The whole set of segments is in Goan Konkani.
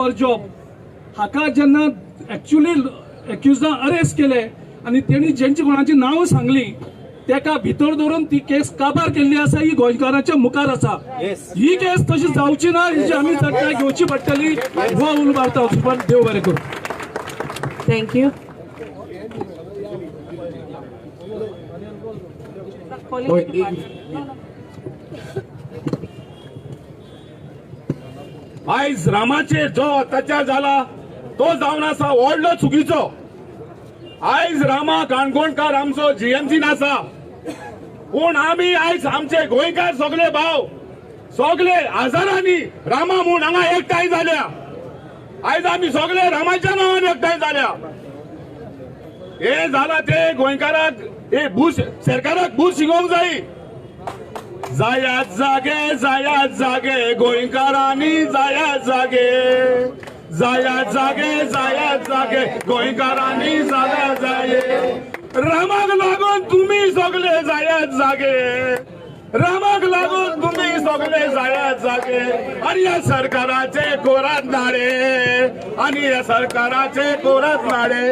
जॉब हाका जेन्ना एक्चुअली एक्युजां अरेस्ट केले आनी तेणी जेंची कोणाची नांवां सांगली तेका भितर धरून ती केस काबार केल्ली आसा. ही गोंयकारांच्या मुखार आसा. ही केस तशी जावची ना हेची आमी जतनाय घेवची पडटली. हो उलो मारता. देव बरें करूं. Thank you. आयज रामाचेर जो अत्याचार जाला तो जावन आसा व्हडलो चुकीचो. आयज रामा काणकोणकार आमचो जीएमसीन आसा, पूण आमी आयज आमचे गोंयकार सगळे भाव सगळे हजारांनी रामा म्हूण हांगा एकठांय जाल्या. आयज आमी सगळे रामाच्या नांवान एकठांय जाल्या. हे जाला ते गोंयकाराक हे भूस सरकाराक भूस शिकोवंक जाय. जायात जागे, जायात जागे गोंयकारांनी, जायात जागे, जायात जागे, जायात जागे गोंयकारांनी, जायात जागे. रामाक लागून तुमी सगळे जायात जागे, रामाक लागून तुमी सगळे जायात जागे. आनी ह्या सरकाराचे कोरात नाडे, आनी ह्या सरकाराचे कोरात नाडे.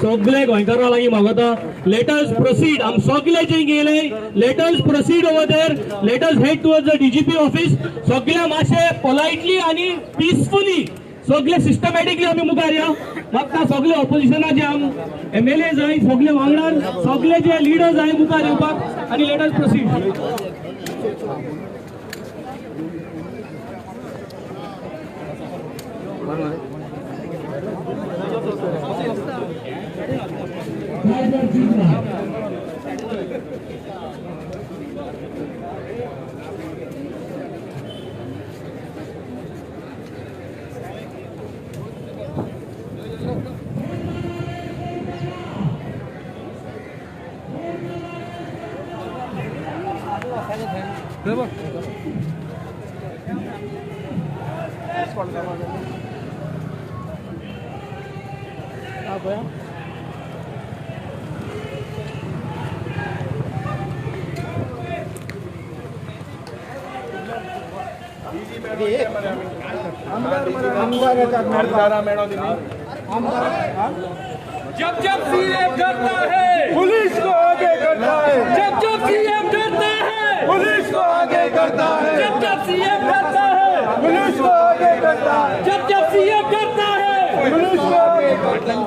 सगळे गोंयकारां लागीं मागता, let us proceed. आम सगळे जे गेले let us proceed over there, let us head towards the DGP office. सगळे मातशे पोलायटली आनी पिसफुली सगळे सिस्टमॅटिकली आमी मुखार या. म्हाका सगळे ऑपोजिशनाचे आम एमएलए जाय, सगळे वांगडा सगळे जे लिडर्स जाय मुखार येवपाक आनी let us proceed. जब जब सीएम डरता है पुलिस को आगे करता है, जब जब सीएम डरता है पुलिस को आगे करता है, जब जब सीएम डरता है पुलिस को आगे करता है, जब जब सीएम डरता है पुलिस को आगे करता है।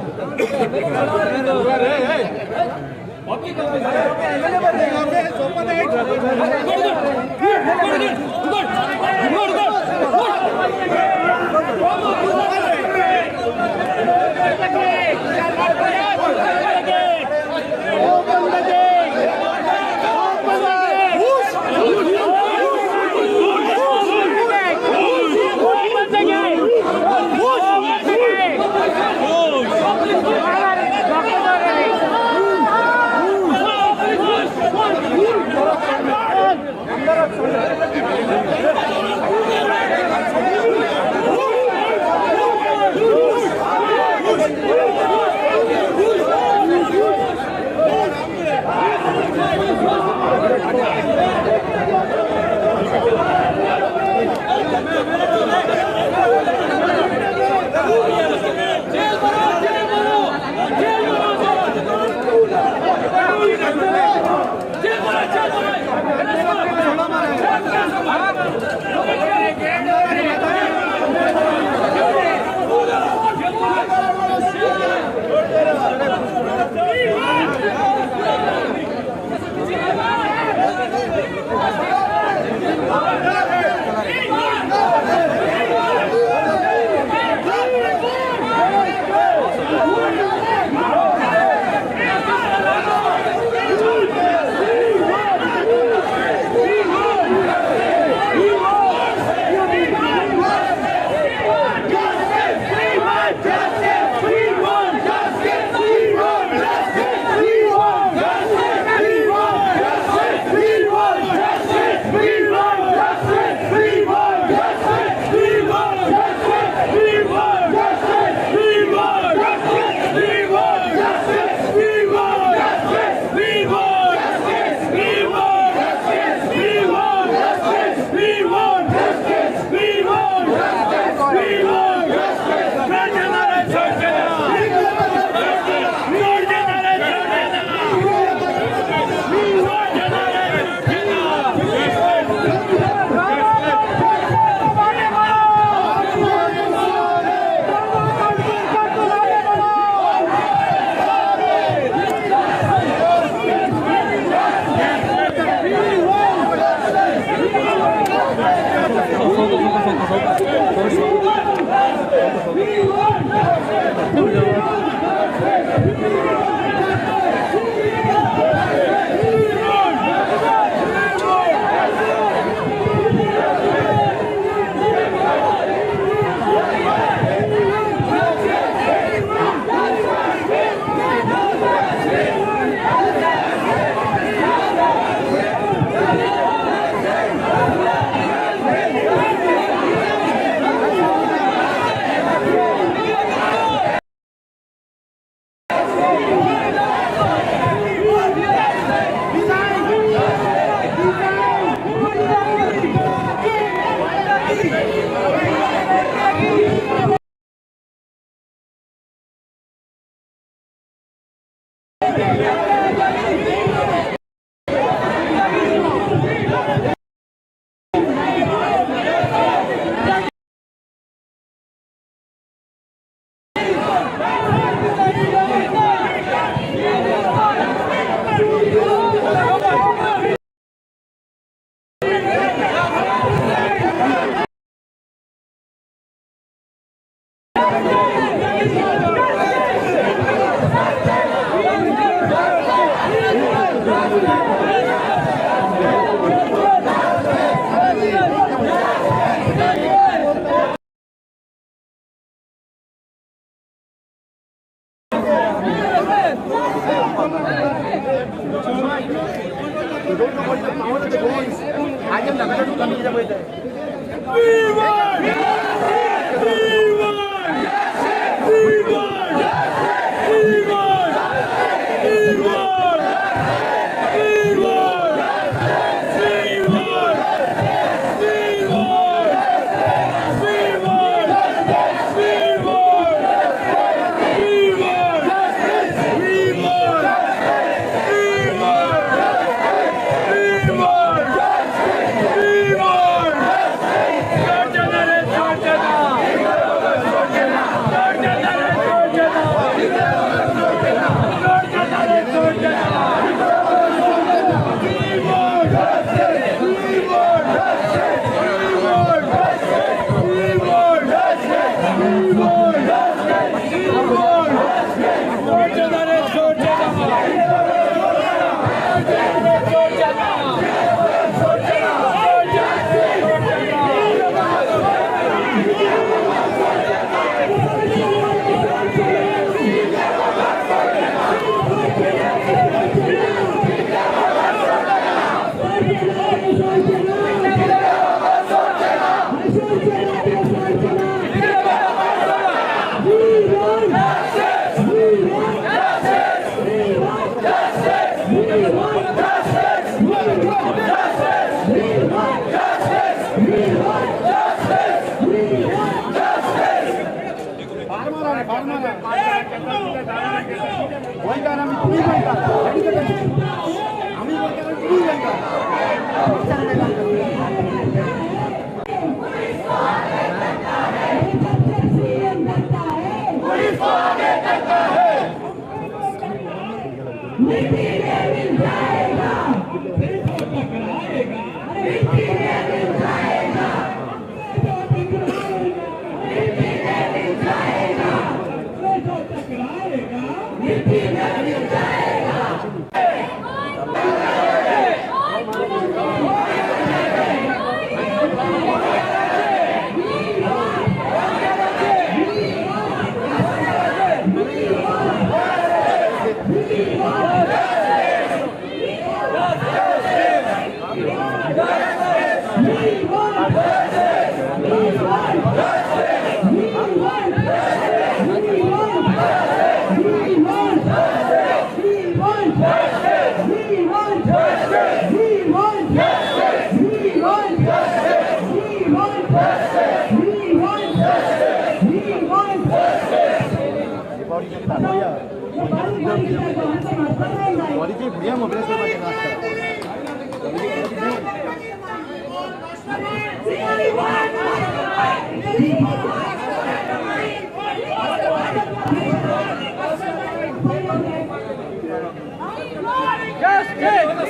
Justice!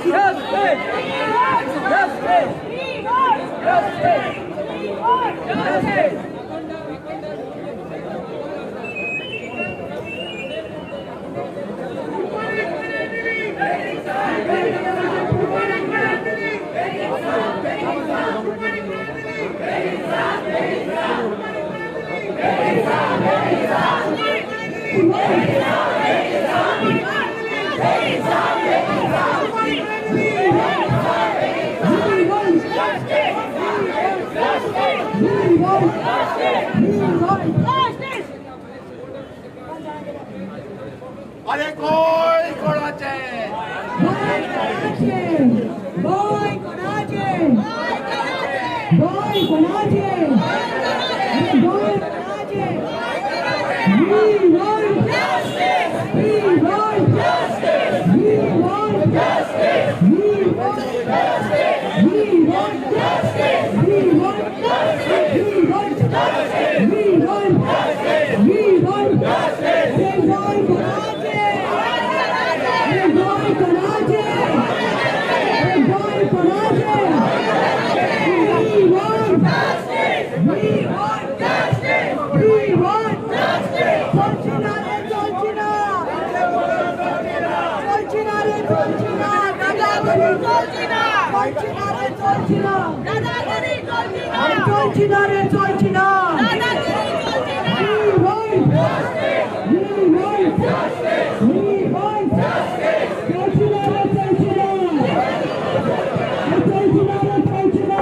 Justice! Justice! Justice. अरे कोई कोणाचे गोंय कोणाचे गोंय कोणाचे गोंय कोणाचे We want justice. We want justice. We want justice. We want justice. We want justice. We want justice. We want justice. We want justice. We want justice. Goa कोणाचे गोंय कोणाचे गोंय कोणाचे We want justice. We want justice. We want justice. চলছি না রে চলছি না চলছি না রে চলছি না দাদাগিরি চলছি না চলছি না রে চলছি না দাদাগিরি চলছি না চলছি না রে চলছি না দাদাগিরি চলছি না We want justice. We want justice. We want justice. চলছি না রে চলছি না চলছি না রে চলছি না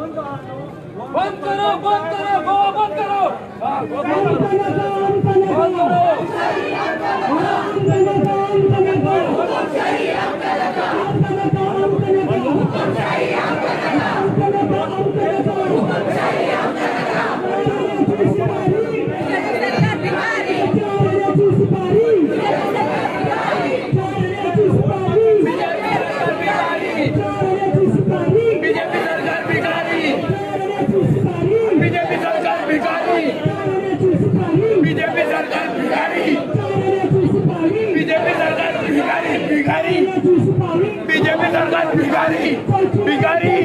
बंद करो बंद करो गोवा बंद करो बंद करो। बीजेपी सरकार भिखारी भिखारी।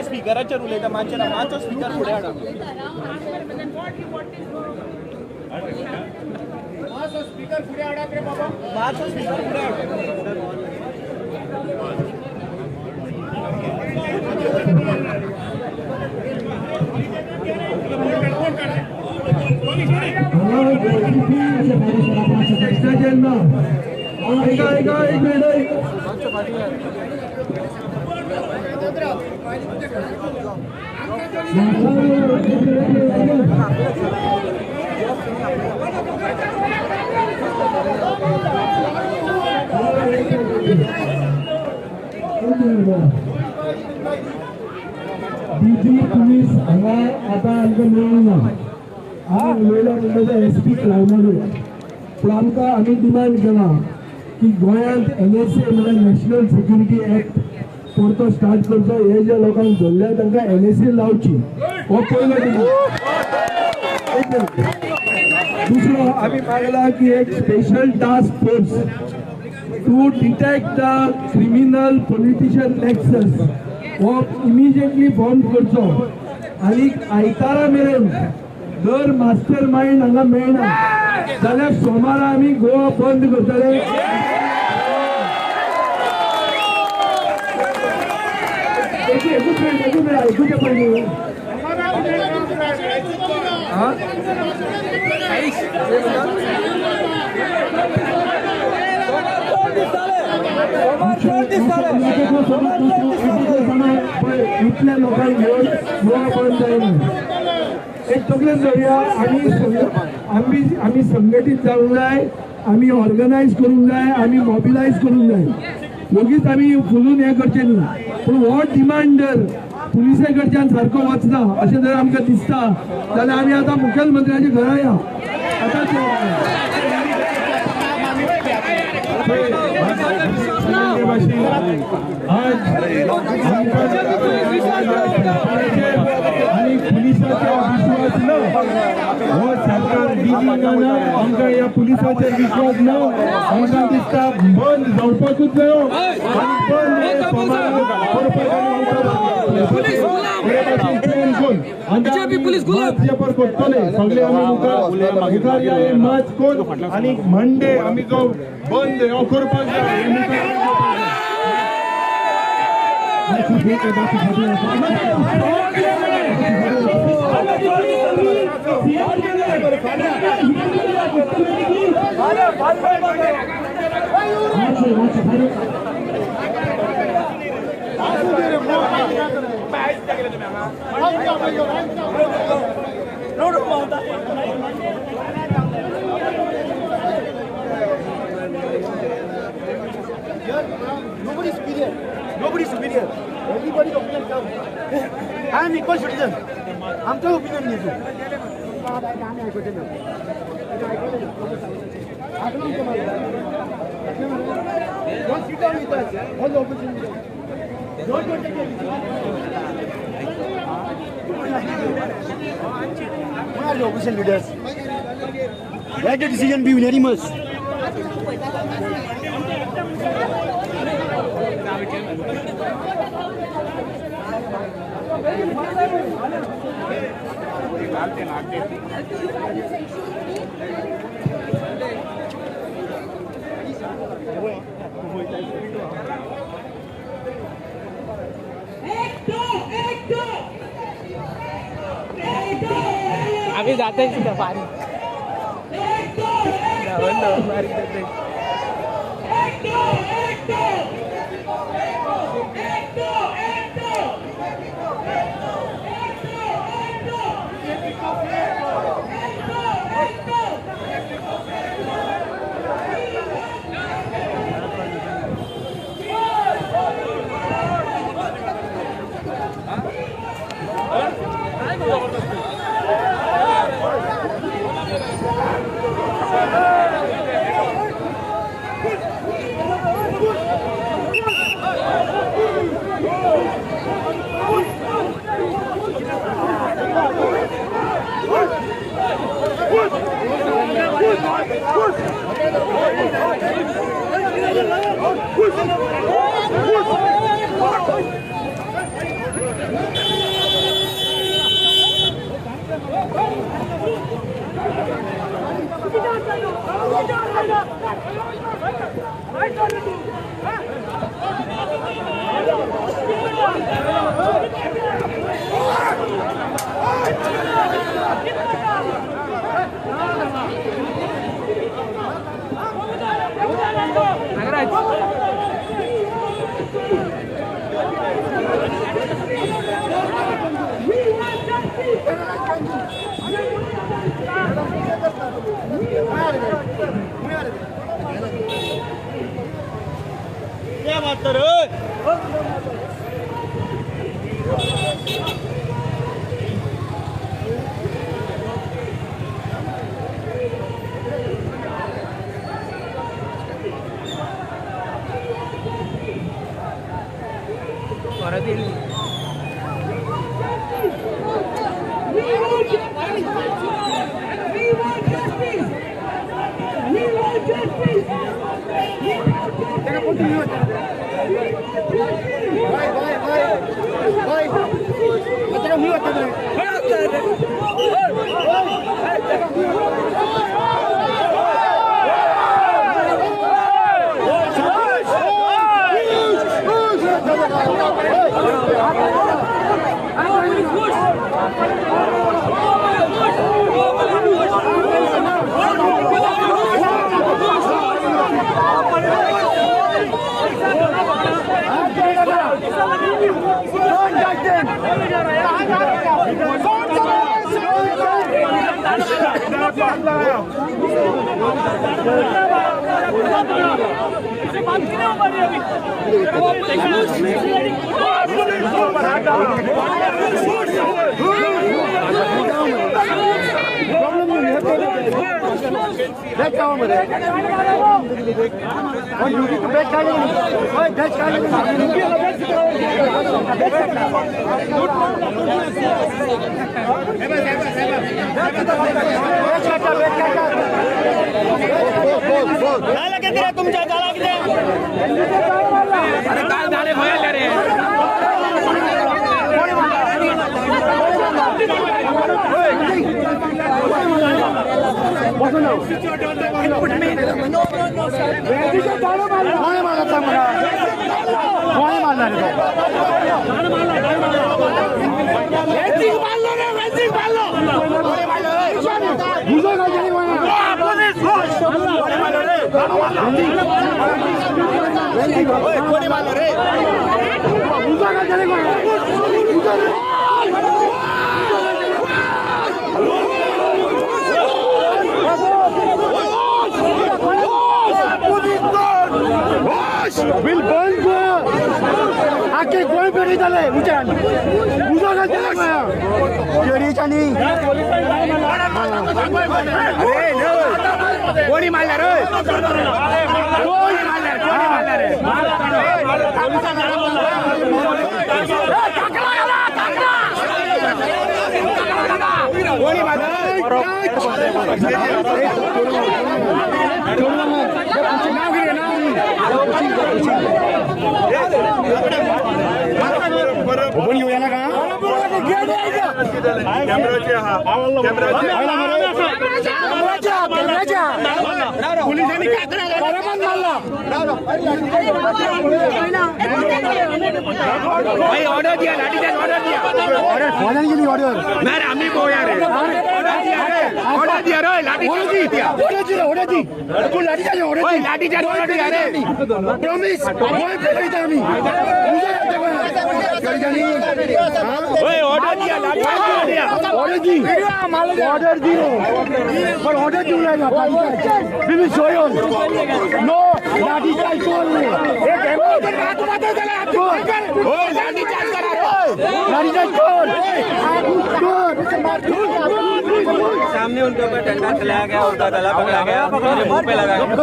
स्पीकराचेर उलयता मातशें ना मातसो स्पीकर फुडें हाडा. स्पीकर फुडें हाडात रे बाबा, मातसो स्पीकर फुडें हाड. डीजी पुलीस हांगा आतां आमकां मेळूंक ना. आमी उलयला म्हणटा ते एस पी क्लायमर. पूण आमकां आमी डिमांड केला की गोंयांत एन एस ए म्हळ्यार नॅशनल सिक्युरिटी एक्ट परतो स्टार्ट करचो. हे जे लोकांक धरल्या तांकां एन एस ए लावची, हो पयलो डिमांड. दुसरो आमी मागला की एक special task force to detect the criminal politician nexus हो इमिजिएटली फॉर्म करचो. आनी आयतारा मेरेन जर मास्टर मायंड हांगा मेळना जाल्यार सोमारा आमी गोवा बंद करतले. एकूच मिनिट, एकूच मिनिट आयकुचें पयलीं. इतल्या लोकांक घेवन गोवा बंद जायना. एक तकलेन धरुया, आमी आमी संघटीत जावंक जाय, आमी ऑर्गनायज करूंक जाय, आमी मोबिलायज करूंक जाय. वगीच आमी फुलून हें करचें न्हू. पूण हो डिमांड जर पुलिसे कडच्यान सारको वचना अशें जर आमकां दिसता जाल्यार आमी आतां मुखेलमंत्र्याच्या घरा या. आतां आज आनी पुलिसाचेर विश्वास ना, हो सरकार डीजी ना, आमकां ह्या पुलिसाचेर विश्वास ना. आमकां दिसता बंद जावपाकूच जायो आनी बंद करपाक. प्लॅन कोण मार्च करतले सगळे आमी मुखार या हे मार्च कोण आनी मंडे आमी जो बंद हो करपाक जाय. Nobody's superior. Nobody's superior. Everybody's opinion counts. I am equal citizen. आमचो opinion घेतो. Don't sit down with us. All the opposition leaders. Don't go take a decision. Who are the opposition leaders? Let the decision be unanimous. अभी जाते हैं पानी Will burn Goa. आखे गोंय पेटयताले उज्यान उजो घालतले गोंया चेडीच्यांनी. कोणी मारल्या रे? कोणी मारल्या? कोणी मारल्या रे? कोणी मारल्या? ओपन घेऊया ना का? पोलिसांनी मारला. ऑर्डर दिया, लाठीचार्ज ऑर्डर दिया. ऑर्डर गेली ऑर्डर. नाही आम्ही पोया रे. ऑर्डर दिया रे, लाठीचार्ज दिया. ऑर्डर दिला, ऑर्डर दी. तू लाठीचार्ज ऑर्डर दी. लाठीचार्ज ऑर्डर दिया रे. प्रॉमिस गोंय पेटयता आमी. ऑर्डर दिया, लाठीचार्ज दिया. ऑर्डर दी, ऑर्डर दी. पण ऑर्डर दिवंक जायना. We will show you. No, lathi charge कोण? लाठीचार्ज कोण? सामने उनके ऊपर डंडा चलाया गया, उनका गला पकड़ा गया, उनके मुंह पे लगाया गया.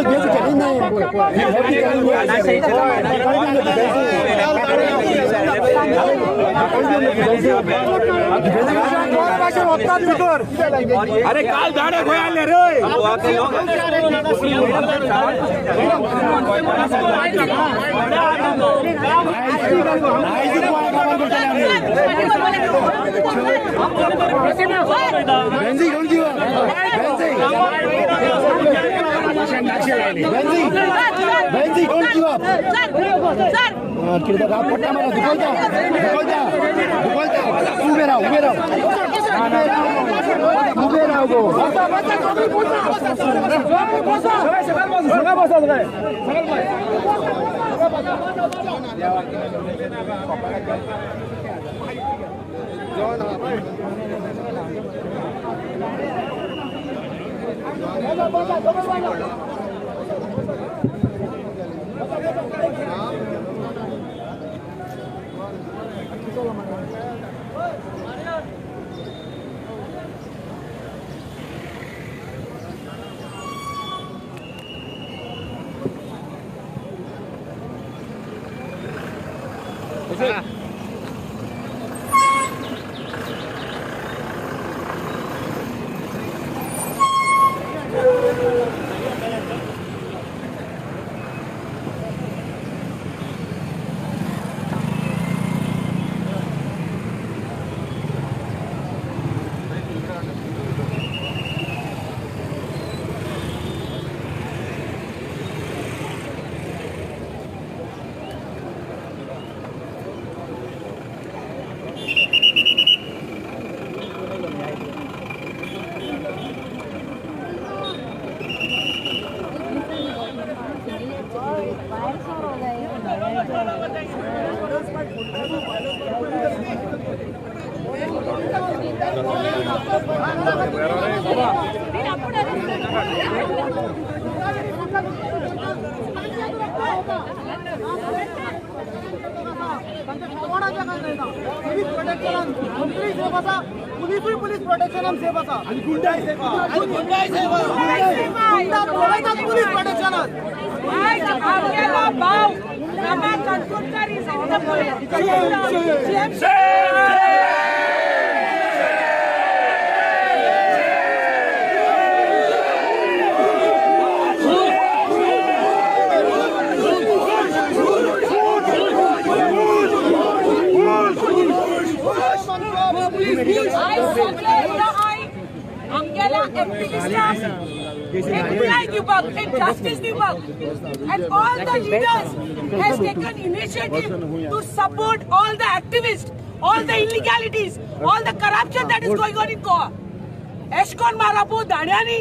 अरे काल दाडे गोयाले रे. Benzi, don't give up. उभे राहा, उभे राहा, उभे राहा गो. पुलीस प्रोटेक्शन सेफ आसा आनी गुंडाय सेफ आनी गुंडाय सेफ गुंडा पळयतात पुलीस प्रोटेक्शनान. आपल्याला भाव Rama Kankonkar is in the police. आमगेल्या एक्टिविस्टांक एक न्याय दिवपाक, एक जस्टीस दिवपाक, and all the leaders has taken initiative to support all the activists, all the illegalities, all the corruption that is going on in Goa. एशकोन मारापो दाण्यानी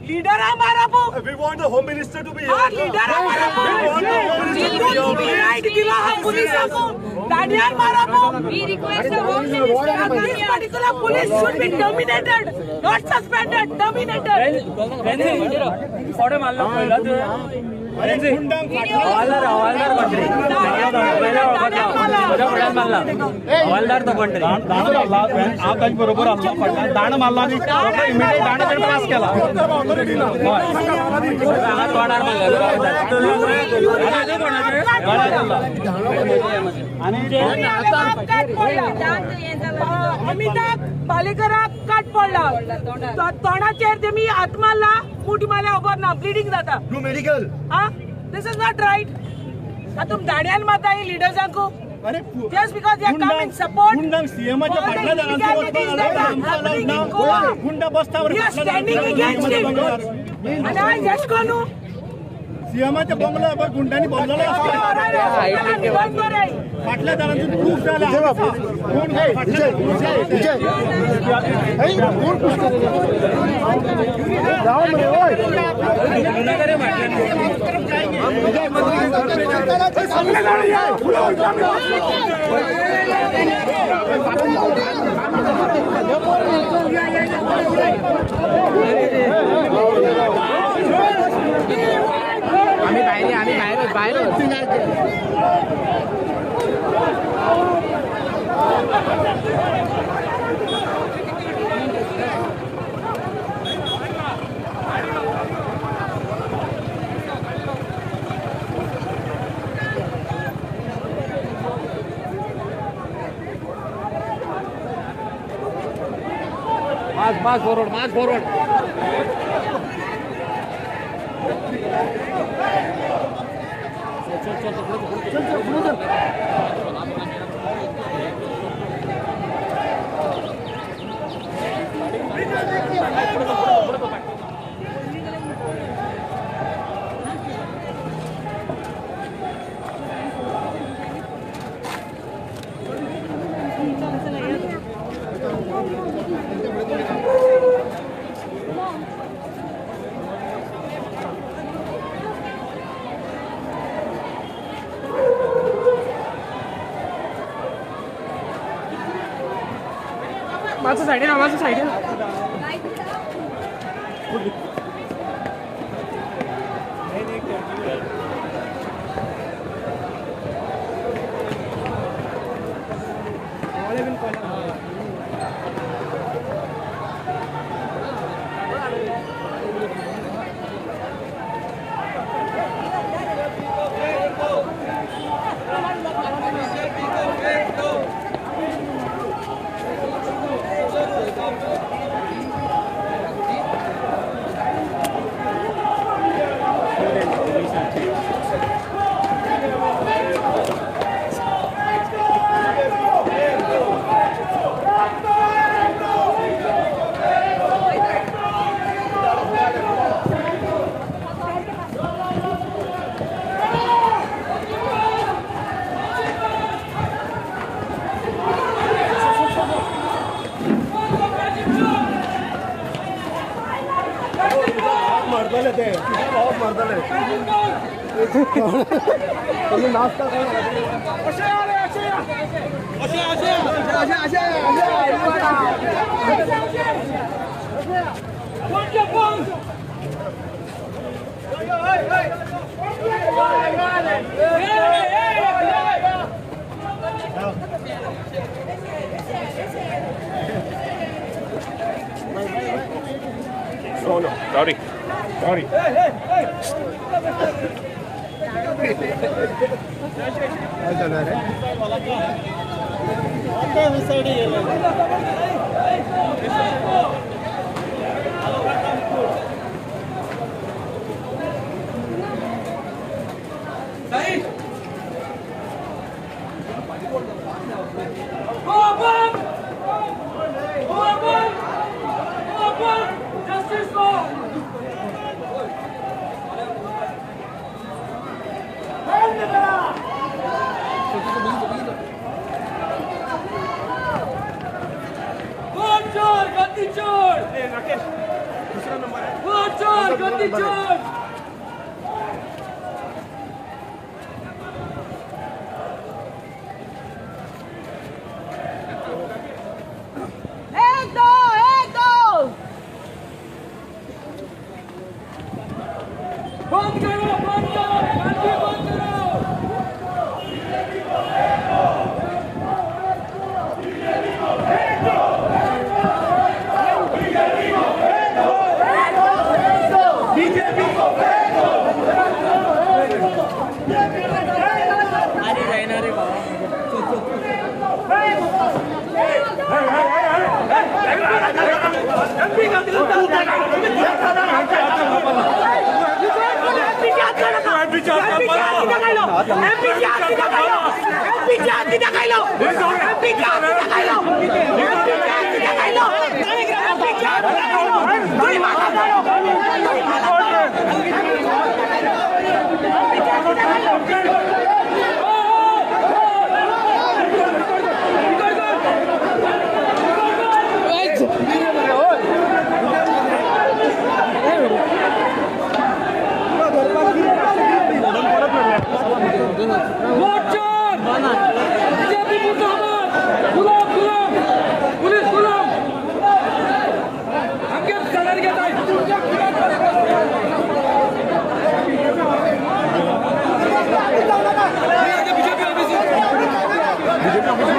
लिडरा मारापो. We want the Home Minister to be here. हाँ, लिडरा मारापो. राइट दिला हा पुलिसाको दाण्यान मारापो. We request the Home Minister. This particular police should be terminated, not suspended, terminated. Photo मारलो पहिला तू. हवालदार हवालदार कोण हवालदार तो कोण हांव तांचे बरोबर आसलो, दांड मारला आनी इमिडिएट दांड ताणें पास केला. तोंडार मारला. अमिताभ पालेकराक काट पडला तोंडाचेर, तेमी हात मारला, मूठ मारल्या खबर ना, ब्लिडींग जाता. Medical. This is not right. आतां दाण्यान मारता ही लिडर्सांकू just because they come in support. सीएमाच्या फाटल्या गुंडा बसता, स्टँडिंग अगेन्स्ट हिम. आनी आयज एश कोनू सीएमाच्या बंगलो गुंडांनी भरलेलो आसता, फाटल्या दारांतून प्रूफ जाला. आम्ही बाहेर, आम्ही बाहेर बाहेर. Mass mass forward, mass forward. चल चल चल चल. माझं साईड आहे ना, माझं साईड आहे. No, no, sorry. Sorry. Hey, hey, hey. Go, गद्दी छोड़, दूसरा नंबर है। वो चोर गद्दी छोड़। एक दो, एक दो। बंद करो, बंद करो, गांधी बंद करो। पुलिस गुलाम, आमगे सलार घेताय। BJP office, BJP office.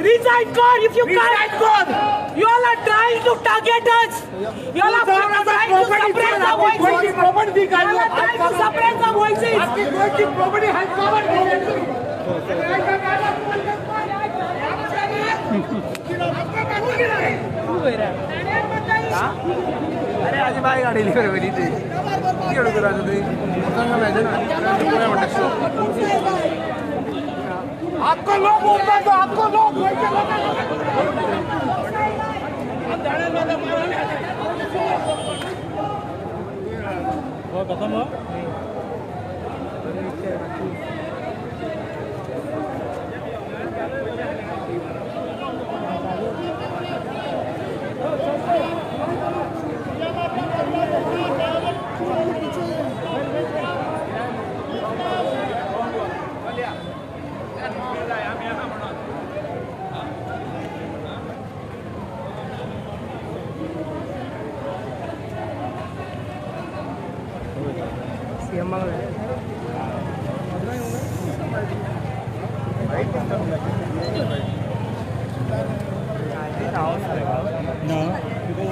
Resign God if you can't. You all are trying to target us. You all are trying to suppress our voices. You all are trying to suppress our voices. अरे आज बाय गाडी बरी ती आपको लोग बोलता तो आपको लोग खत्म हो।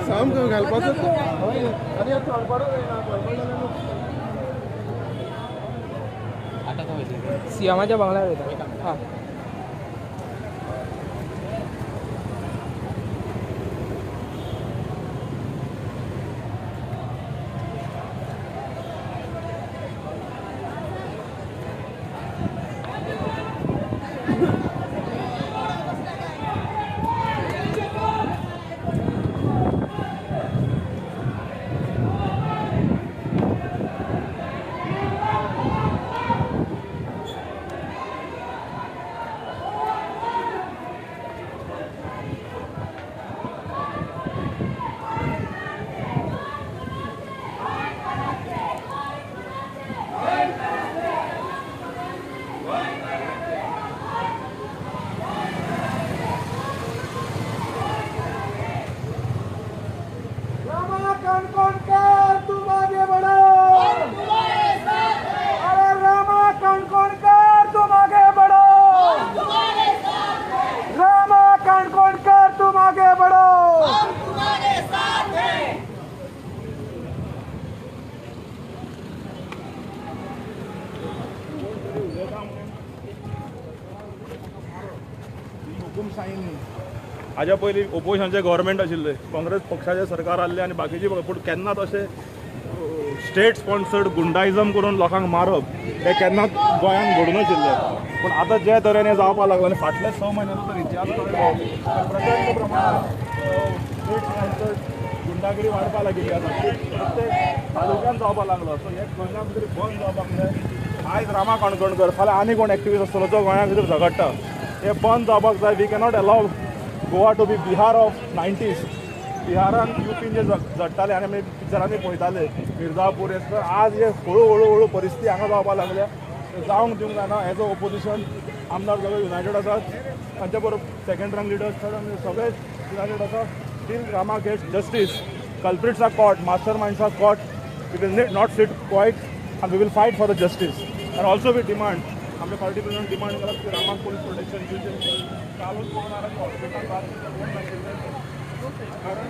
सामको घालपाचो सियामाच्या बंगल्यार वयता. हां हाज्या पयलीं ओपोजिशनाचें गव्हर्मेंट आशिल्लें, काँग्रेस पक्षाचें सरकार आसलें आनी बाकीचे पूण केन्नाच अशें स्टेट स्पॉन्सर्ड गुंडाइजम करून लोकांक मारप हें केन्नाच गोंयांत घडूं नाशिल्लें. पूण आतां जे तरेन हें जावपाक लागलां आनी फाटल्या 6 म्हयन्यांचो जर इतिहास प्रचंड प्रमाणात स्टेट स्पॉन्सर्ड गुंडागिरी वाडपाक लागिल्ली आसा, प्रत्येक तालुक्यांत जावपाक लागलो. सो हें गोंया भितर बंद जावपाक जाय. आयज रामा काणकोणकर, फाल्यां आनी कोण एक्टिविस्ट आसतलो जो गोंया भितर झगडटा, हें बंद जावपाक जाय. We cannot allow Goa to be Bihar of 90s. बिहारान युपीन जे झडटाले आनी आमी पिक्चरांनी पळयताले मिर्जापूर हे, आज हे हळू हळू हळू परिस्थिती हांगा जावपाक लागल्या. जावंक दिवंक जायना. एज अ ओपोजिशन आमदार सगळे युनायटेड आसात, तांच्या बरोबर सेकंड रँक लिडर्स सगळे युनायटेड आसात. Till Rama gets justice, culprits are caught, masterminds are caught, we will not sit quiet and we will fight for the justice. And also we demand, आमचे पार्टी प्रेसिडेंट डिमांड करप की रामाक पोलीस प्रोटेक्शन दिवचें. कालूच पळोवन आयला हॉस्पिटलान नाशिल्लें, कारण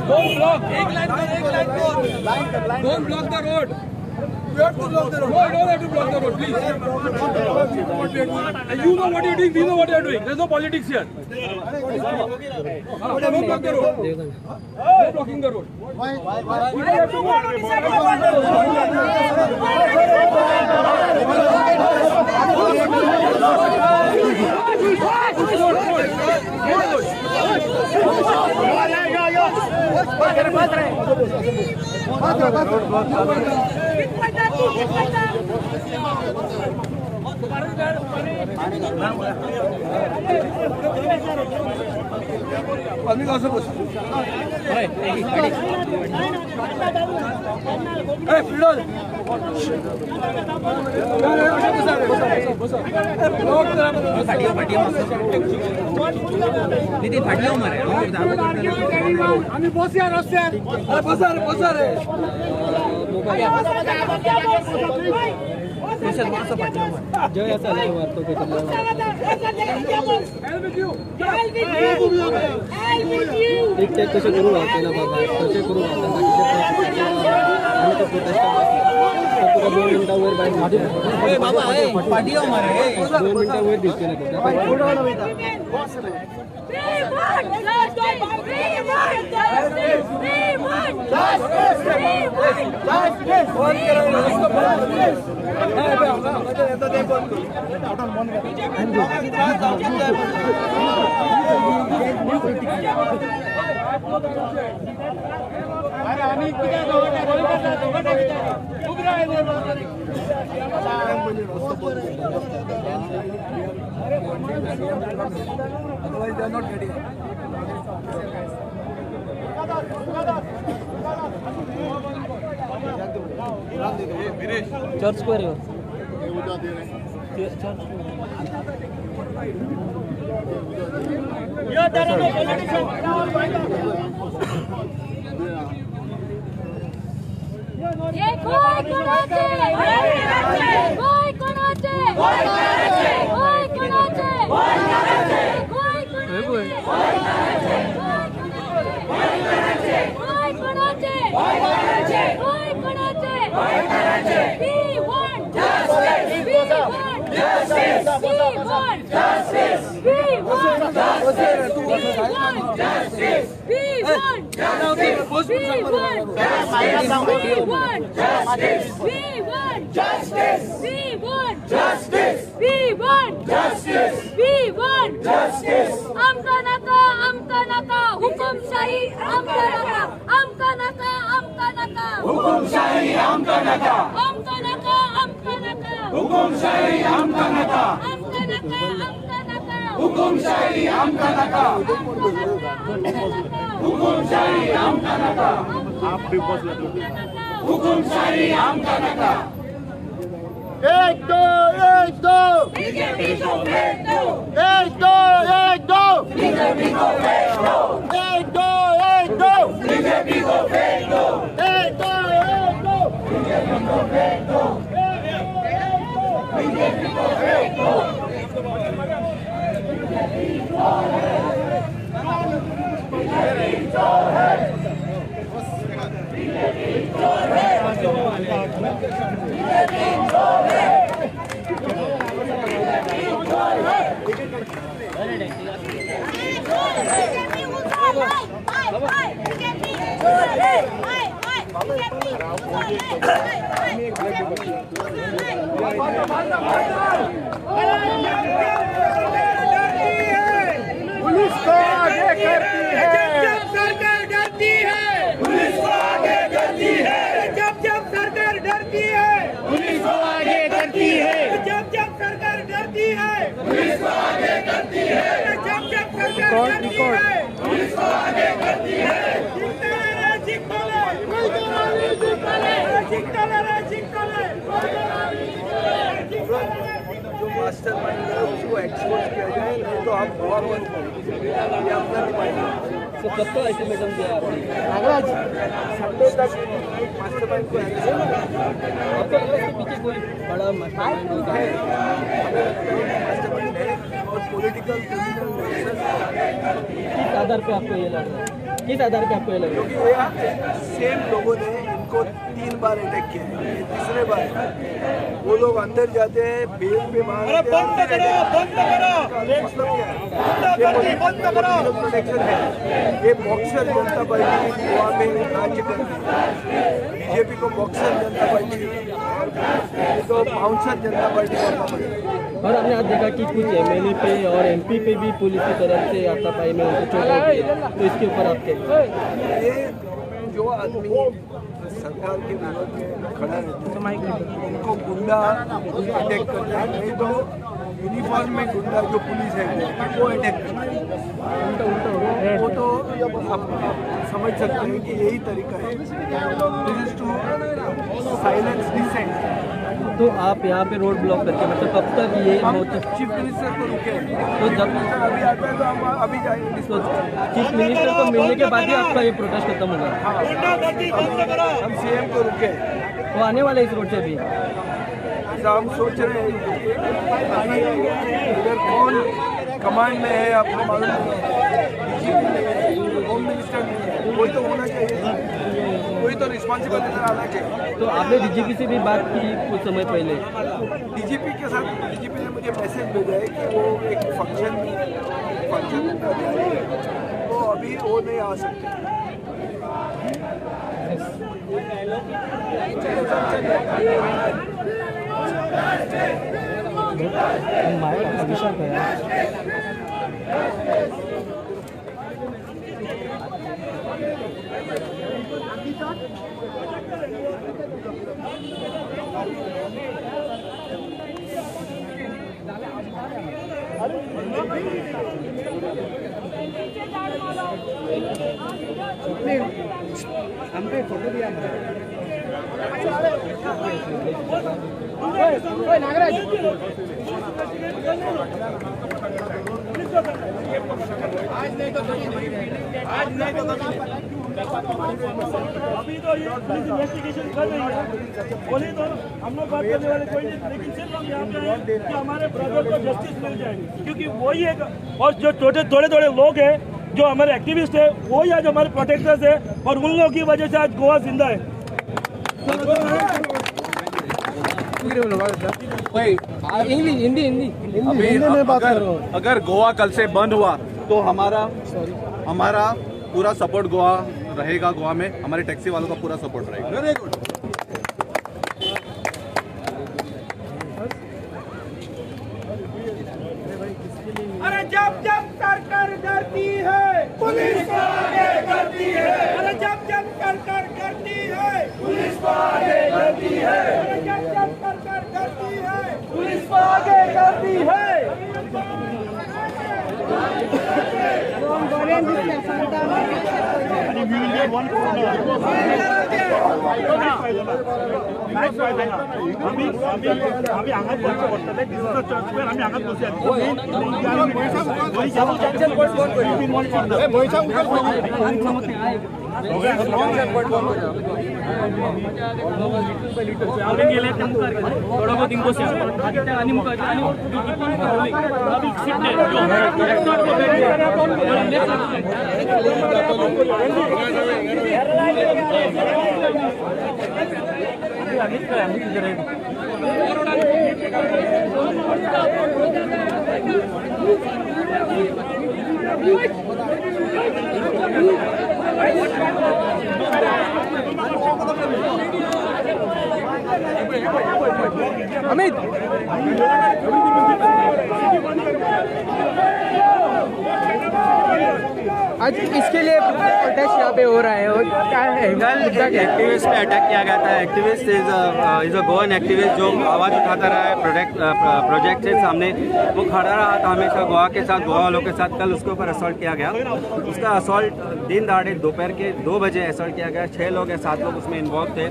Don't block. एक लाइन पर, एक line per. Don't block the road. You have to block the road. No, you don't have to block the road, please. You know what you're doing. We know what you're doing. There's no politics here. Don't block the road. No blocking the road. Why? You have to Church square एक दो एक दो बीजेपी को फेंक दो, एक दो एक दो बीजेपी को फेंक दो, एक दो एक दो बीजेपी को फेंक दो, एक दो एक दो बीजेपी को फेंक दो, बीजेपी को फेंक दो। बीजेपी चोर है, बीजेपी चोर है, बीजेपी चोर है, बीजेपी चोर है, बीजेपी चोर है, बीजेपी चोर है। पुलिस को आगे करती है, जब सरकार डरती है पुलिस को आगे करती है, जब जब सरकार डरती है पुलिस को आगे करती है, जब जब सरकार डरती है पुलिस को आगे करती है, जब जब सरकार डरती है पुलिस को आगे करती है। जो मास्टर माइंड है उसको एक्सपोज किया जाए, नहीं तो हम गोवा बंद करेंगे। ये अपना डिमांड है। तो कब तक अल्टीमेटम दिया आपने? नागराज, संडे तक मास्टर माइंड को आपको लगता है पीछे कोई बड़ा मास्टर माइंड है? मास्टर माइंड है और पॉलिटिकल क्रिमिनल। किस आधार पे आपको ये लग रहा है? किस आधार पे आपको ये लग रहा है? क्योंकि ये सेम लोगों ने इनको 3 बार अटैक किया है, ये तीसरे बार है। वो लोग अंदर जाते हैं, बेल पे बाहर। बंद करो, बंद करो। मतलब क्या है? बंद करो। प्रोटेक्शन है। ये बॉक्सर जनता पार्टी गोवा में राज्य कर रही है। बीजेपी को बॉक्सर जनता पार्टी, तो बाउंसर जनता पार्टी करना पड़ेगा। और आपने आज देखा कि कुछ एमएलए पे और एमपी पे भी पुलिस की तरफ से हाथापाई में उनको चोट लगी है, तो इसके ऊपर आप क्या? ये जो आदमी सरकार के विरोध में खड़ा रहता है उनको गुंडा अटैक करता है, नहीं तो यूनिफॉर्म में गुंडा जो पुलिस है वो अटैक करता है। वो तो आप समझ सकते हैं कि यही तरीका है, this is to silence dissent. तो आप यहाँ पे रोड ब्लॉक करके मतलब कब तक ये हम चीफ मिनिस्टर को रुके हैं, तो जब अभी आता है तो हम अभी जाएंगे। तो चीफ मिनिस्टर को मिलने के बाद ही आपका ये प्रोटेस्ट खत्म होगा? हाँ, हम सीएम को रुके, वो आने वाले इस रोड से अभी। ऐसा हम सोच रहे हैं कि इधर कौन कमांड में है आपको मालूम है, होम मिनिस्टर नहीं है, कोई तो होना चाहिए, कोई तो रिस्पॉन्सिबल इधर आना चाहिए। तो आपने डीजीपी से भी बात की कुछ समय पहले? डीजीपी के साथ, डीजीपी ने मुझे मैसेज भेजा है कि वो एक फंक्शन उनका जारी है, तो अभी वो नहीं आ सकते। अभी तो ये पुलिस इन्वेस्टिगेशन कर रही है, बोले तो हम लोग बात करने वाले कोई नहीं, लेकिन सिर्फ हम यहाँ पे हैं कि हमारे ब्रदर को जस्टिस मिल जाए, क्योंकि वही एक और जो छोटे थोड़े थोड़े लोग हैं जो हमारे एक्टिविस्ट है, वही आज हमारे प्रोटेक्टर्स है और उन लोगों की वजह से आज गोवा जिंदा है। हिंदी हिंदी अगर गोवा कल से बंद हुआ तो हमारा पूरा सपोर्ट गोवा रहेगा। गोवा में हमारे टैक्सी वालों का पूरा सपोर्ट रहेगा। Very good. अरे जब जब सरकार डरती है पुलिस को आगे करती है, अरे जब जब सरकार करती है पुलिस को आगे करती है, अरे जब जब सरकार करती है पुलिस को आगे करती है। अमित आज इसके लिए प्रोटेस्ट यहाँ पे हो रहा है और क्या है? कल एक एक्टिविस्ट पे अटैक किया गया था। Activist is a Goan activist जो आवाज़ उठाता रहा है प्रोजेक्ट के सामने, वो खड़ा रहा था हमेशा गोवा के साथ, गोवा वालों के साथ। कल उसके ऊपर असॉल्ट किया गया। उसका असॉल्ट दिन दहाड़े दोपहर के 2 बजे असॉल्ट किया गया। 6 लोग या 7 लोग उसमें इन्वॉल्व थे।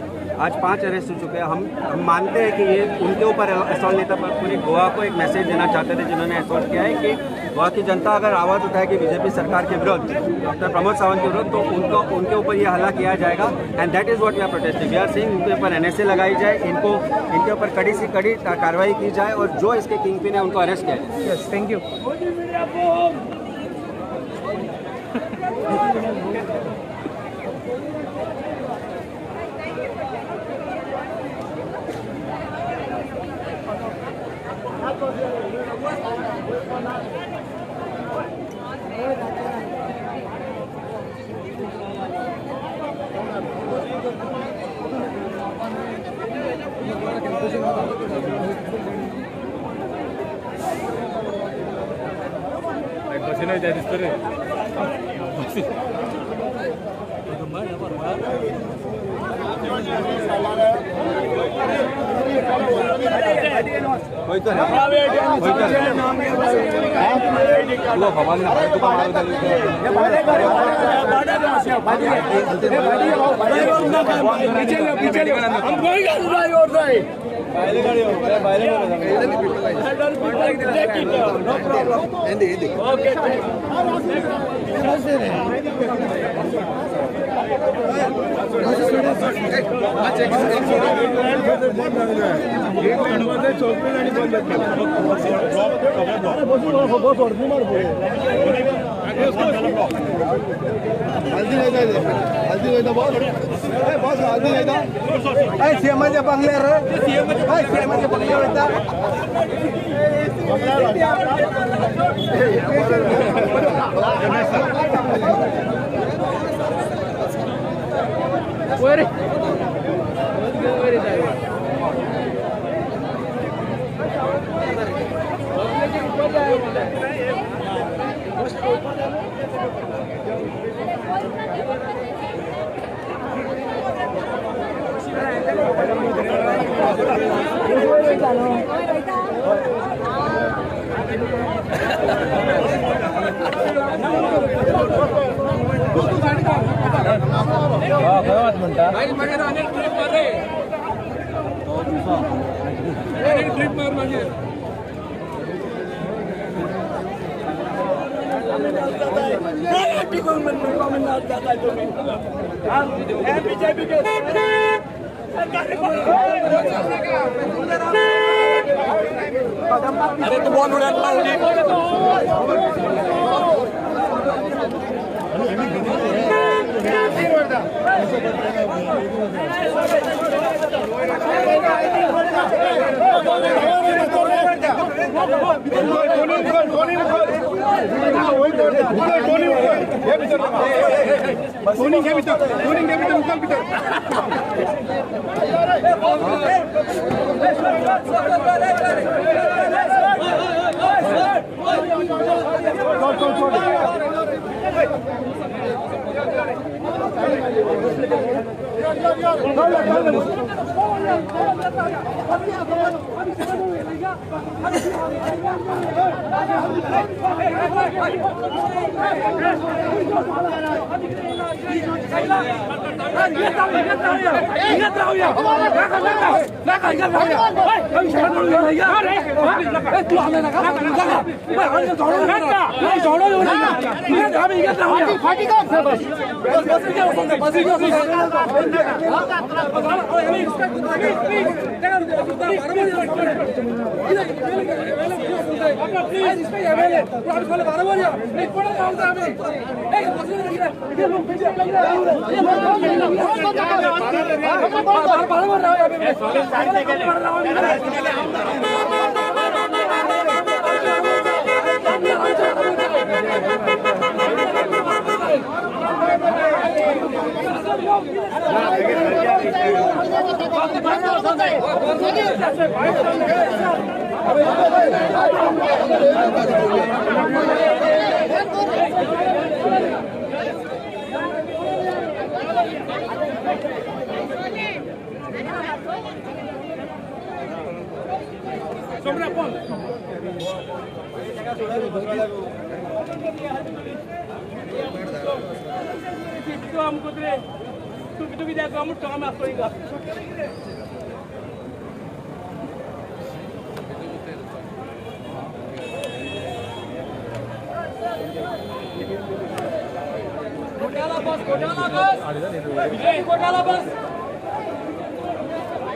आज 5 अरेस्ट हो चुके हैं। हम मानते हैं कि ये उनके ऊपर असॉल्ट नहीं था, पर पूरी गोवा को एक मैसेज देना चाहते थे जिन्होंने असॉल्ट किया है कि गोवा की जनता अगर आवाज़ उठाएगी बीजेपी सरकार के विरुद्ध, डॉक्टर प्रमोद सावंत के विरुद्ध, तो उनको उनके ऊपर ये हल्ला किया जाएगा। And that is what we are protesting. We are saying उनके ऊपर एनएसए लगाई जाए, इनके ऊपर कड़ी से कड़ी कार्रवाई की जाए और जो इसके किंग पिन है उनको अरेस्ट किया जाए। Yes, thank you.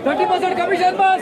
30% commission बस।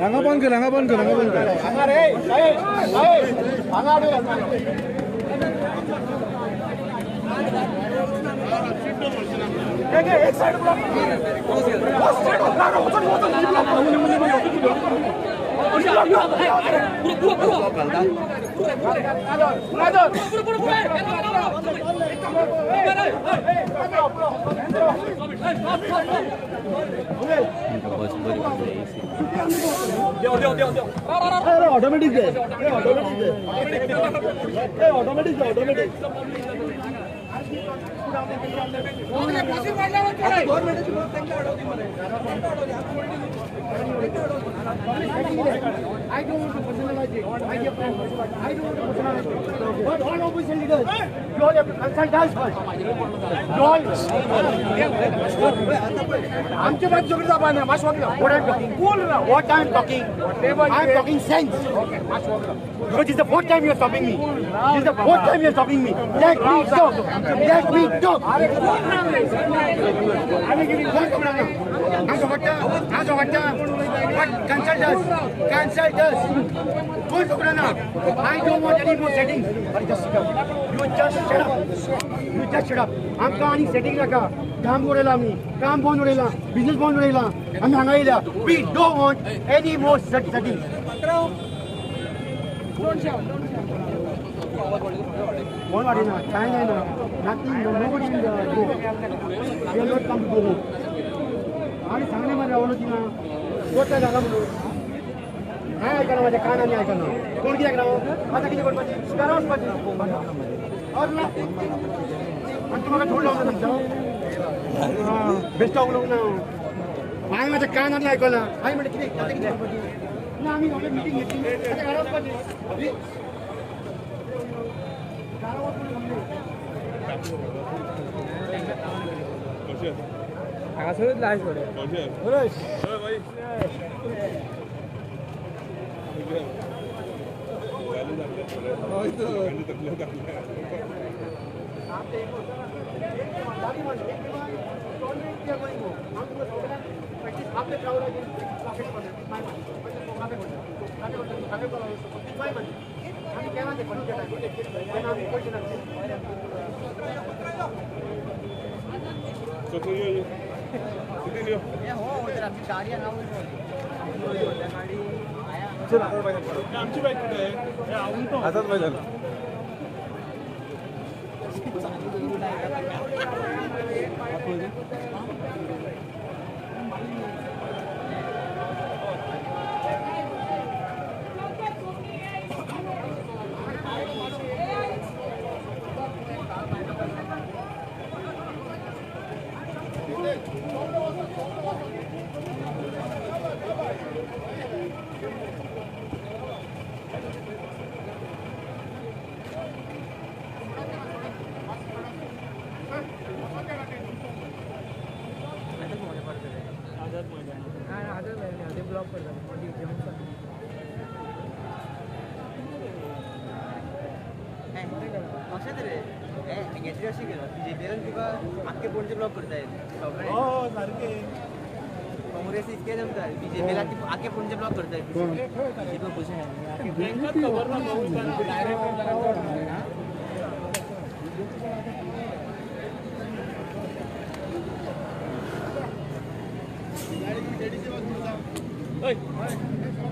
हांगा बंद कर, हांगा बंद कर, हांगा बंद कर. एक साइड ब्लॉक ऑटोमेटिक है, ऑटोमेटिक है, automatic. I don't want to personalize it. My dear friend, I don't want to personalize it. But all opposition leaders, you all have to consult us first. You all. आमचे बात सगळी जापा ना, माश वागला. What I'm talking? What I'm talking? I'm talking sense. Because it's the fourth time you're stopping me. This is the fourth time you're stopping me. Let me talk. Let me talk. But consult us. Consult us. I don't want any more settings. Just sit up. You just shut up. You just shut up. आमकां आनी सेटिंग नाका. काम उडयला आमी, काम बंद उडयला, बिजनेस बंद उडयला, आमी हांगा येयल्या. We don't want any more settings. कोण वाडिना, कांय जायना, nothing, nobody will go. We are not come to go home. आनी सांगलें मरे रावलो ती ना, कोता जागा म्हणून. कांय आयकना म्हाज्या कान आनी आयकना. कोण कित्याक राव? आतां कितें करपाचें? घरा वचपाचें. ना आनी तूं म्हाका थोड लावना सांगता? बेश्टो उलोवंक ना. हांवें म्हाज्या कान आनी आयकना. हांवें म्हणलें कितें आतां कितें करपाचें? ना आमी व्हडली मिटींग घेतली, आतां घरा वचपाचें. घरा वचून सांगलें. हांगासरूच लास्ट पडे. आमची बाईक कुठे आहे? आझाद मैदान.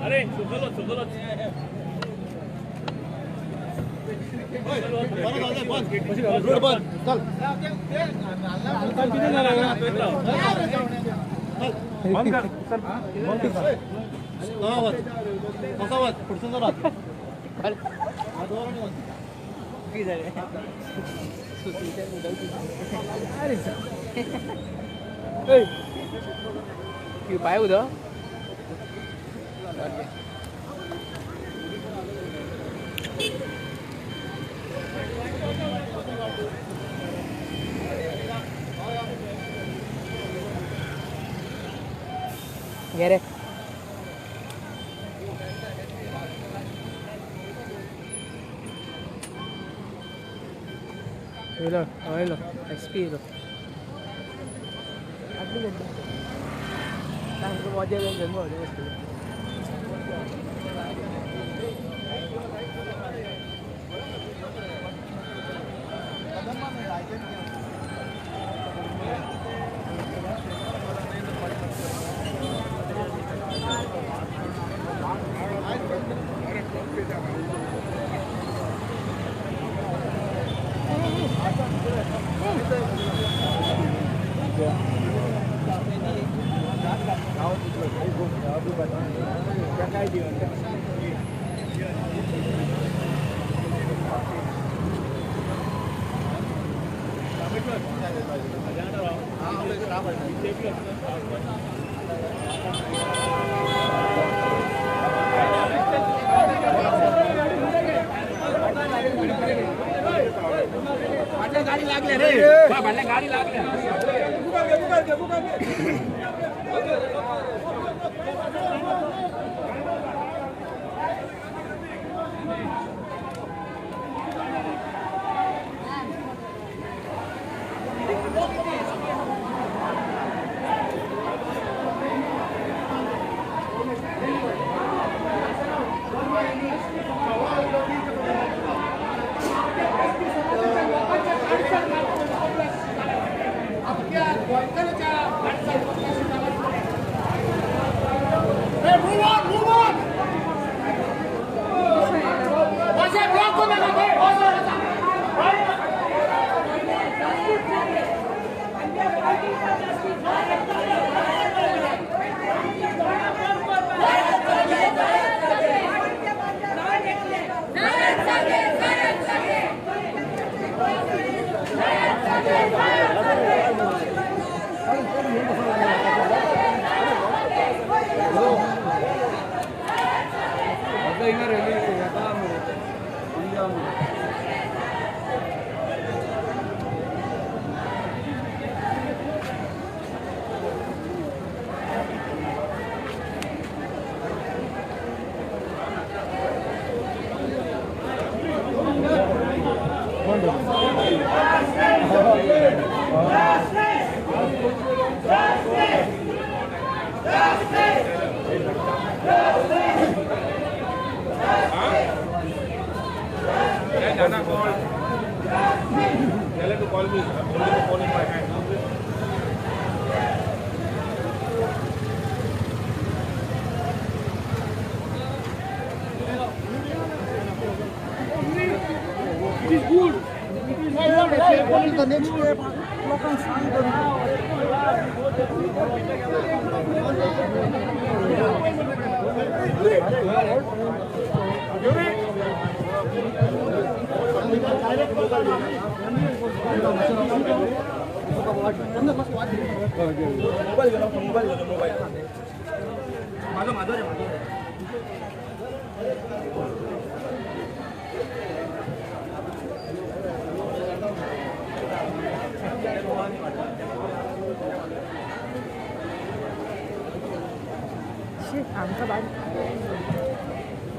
अरे चुकलो चुकलो. रोड बंद. चल बंद कर. चल बंद कर. पाय उदक. Get it. Hello, hello, SP hello.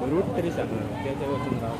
Route तरी सांग ते वचून राव.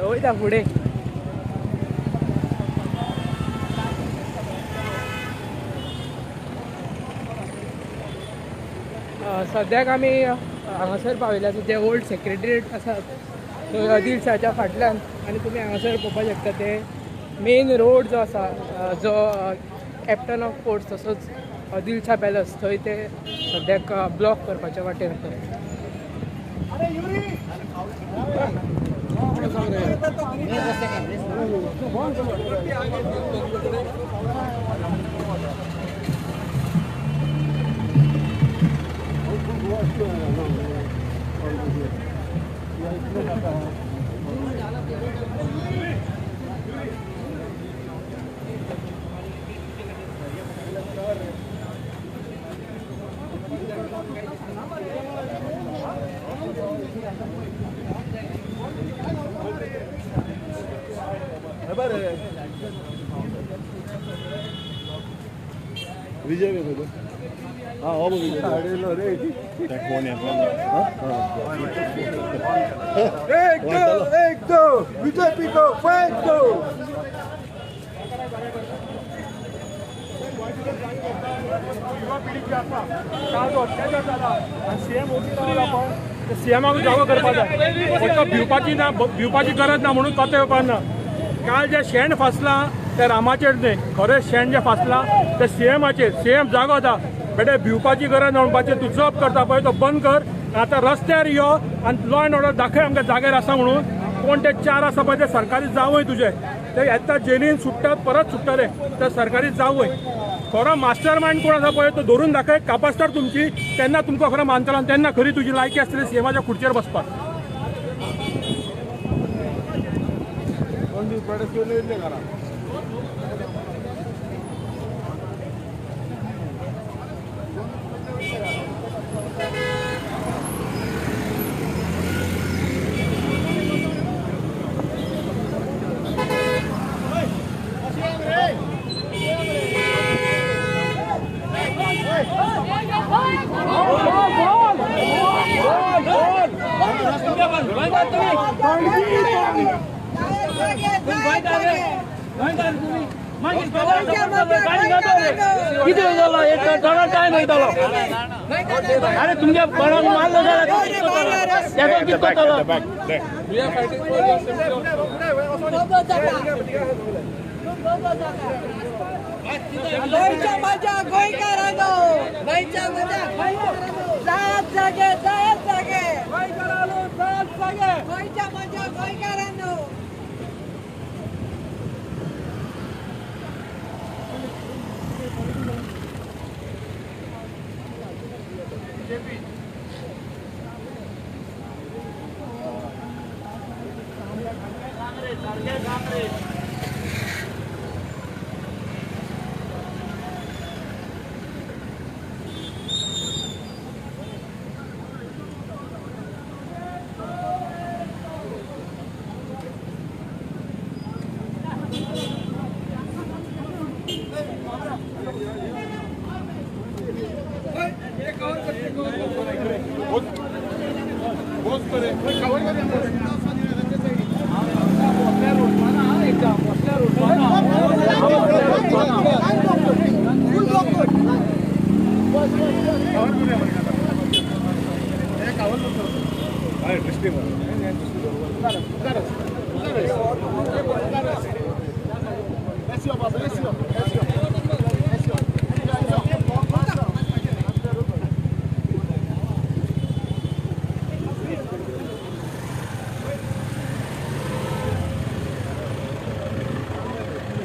वयता फुडें. सद्याक आमी हांगासर पाविल्ले आसा ते ओल्ड सेक्रेटरीएट आसा थंय आदिल शाहच्या फाटल्यान, आनी तुमी हांगासर पळोवपाक शकता ते मेन रोड जो आसा जो कॅप्टन ऑफ पोर्ट्स तसोच दिलशा पॅलस थंय ते सद्याक ब्लॉक करपाच्या वाटेर आसा. विजय हाँ एक दो बीजेपी को फेंक दो. युवा पिढी जी आसा काल जो अत्याचार जाला आनी सीएम ओगी रावला पळय सीएमाक जागो करपाक जाय. फक्त भिवपाची ना, भिवपाची गरज ना म्हणून कोते येवपाक ना. काल जें शेण फासलां तें रामाचेर न्हय, खरें शेण जें फासलां तें सीएमाचेर. सीएम जागो आसा बेटे, भिवपाची गरज ना म्हणपाचें. तूं जॉब करता पळय तो बंद कर, आतां रस्त्यार यो आनी लॉ एंड ऑर्डर दाखय आमकां जाग्यार आसा म्हणून. कोण ते चार आसा पळय ते सरकारी जावय तुजे, ते येता जेलीन सुट्टात परत सुट्टले, ते सरकारी जावय. खरो मास्टर मायंड कोण आसा पळय तो धरून दाखय, कापास्तार तुमची, तेन्ना तुमकां खरो मानतलो आनी तेन्ना खरी तुजी लायकी आसतली सीएमाच्या खुर्चेर बसपाक. अरे तुमच्या कोणाक मारलो जाल्यार तेजो कितें करतलो? गोंयच्या मजा गोंयकारांनो, गोंयच्या मजा जात जागे जात जागे गोंयकारांनो, जात जागे गोंयच्या मजा गोंयकारांनो.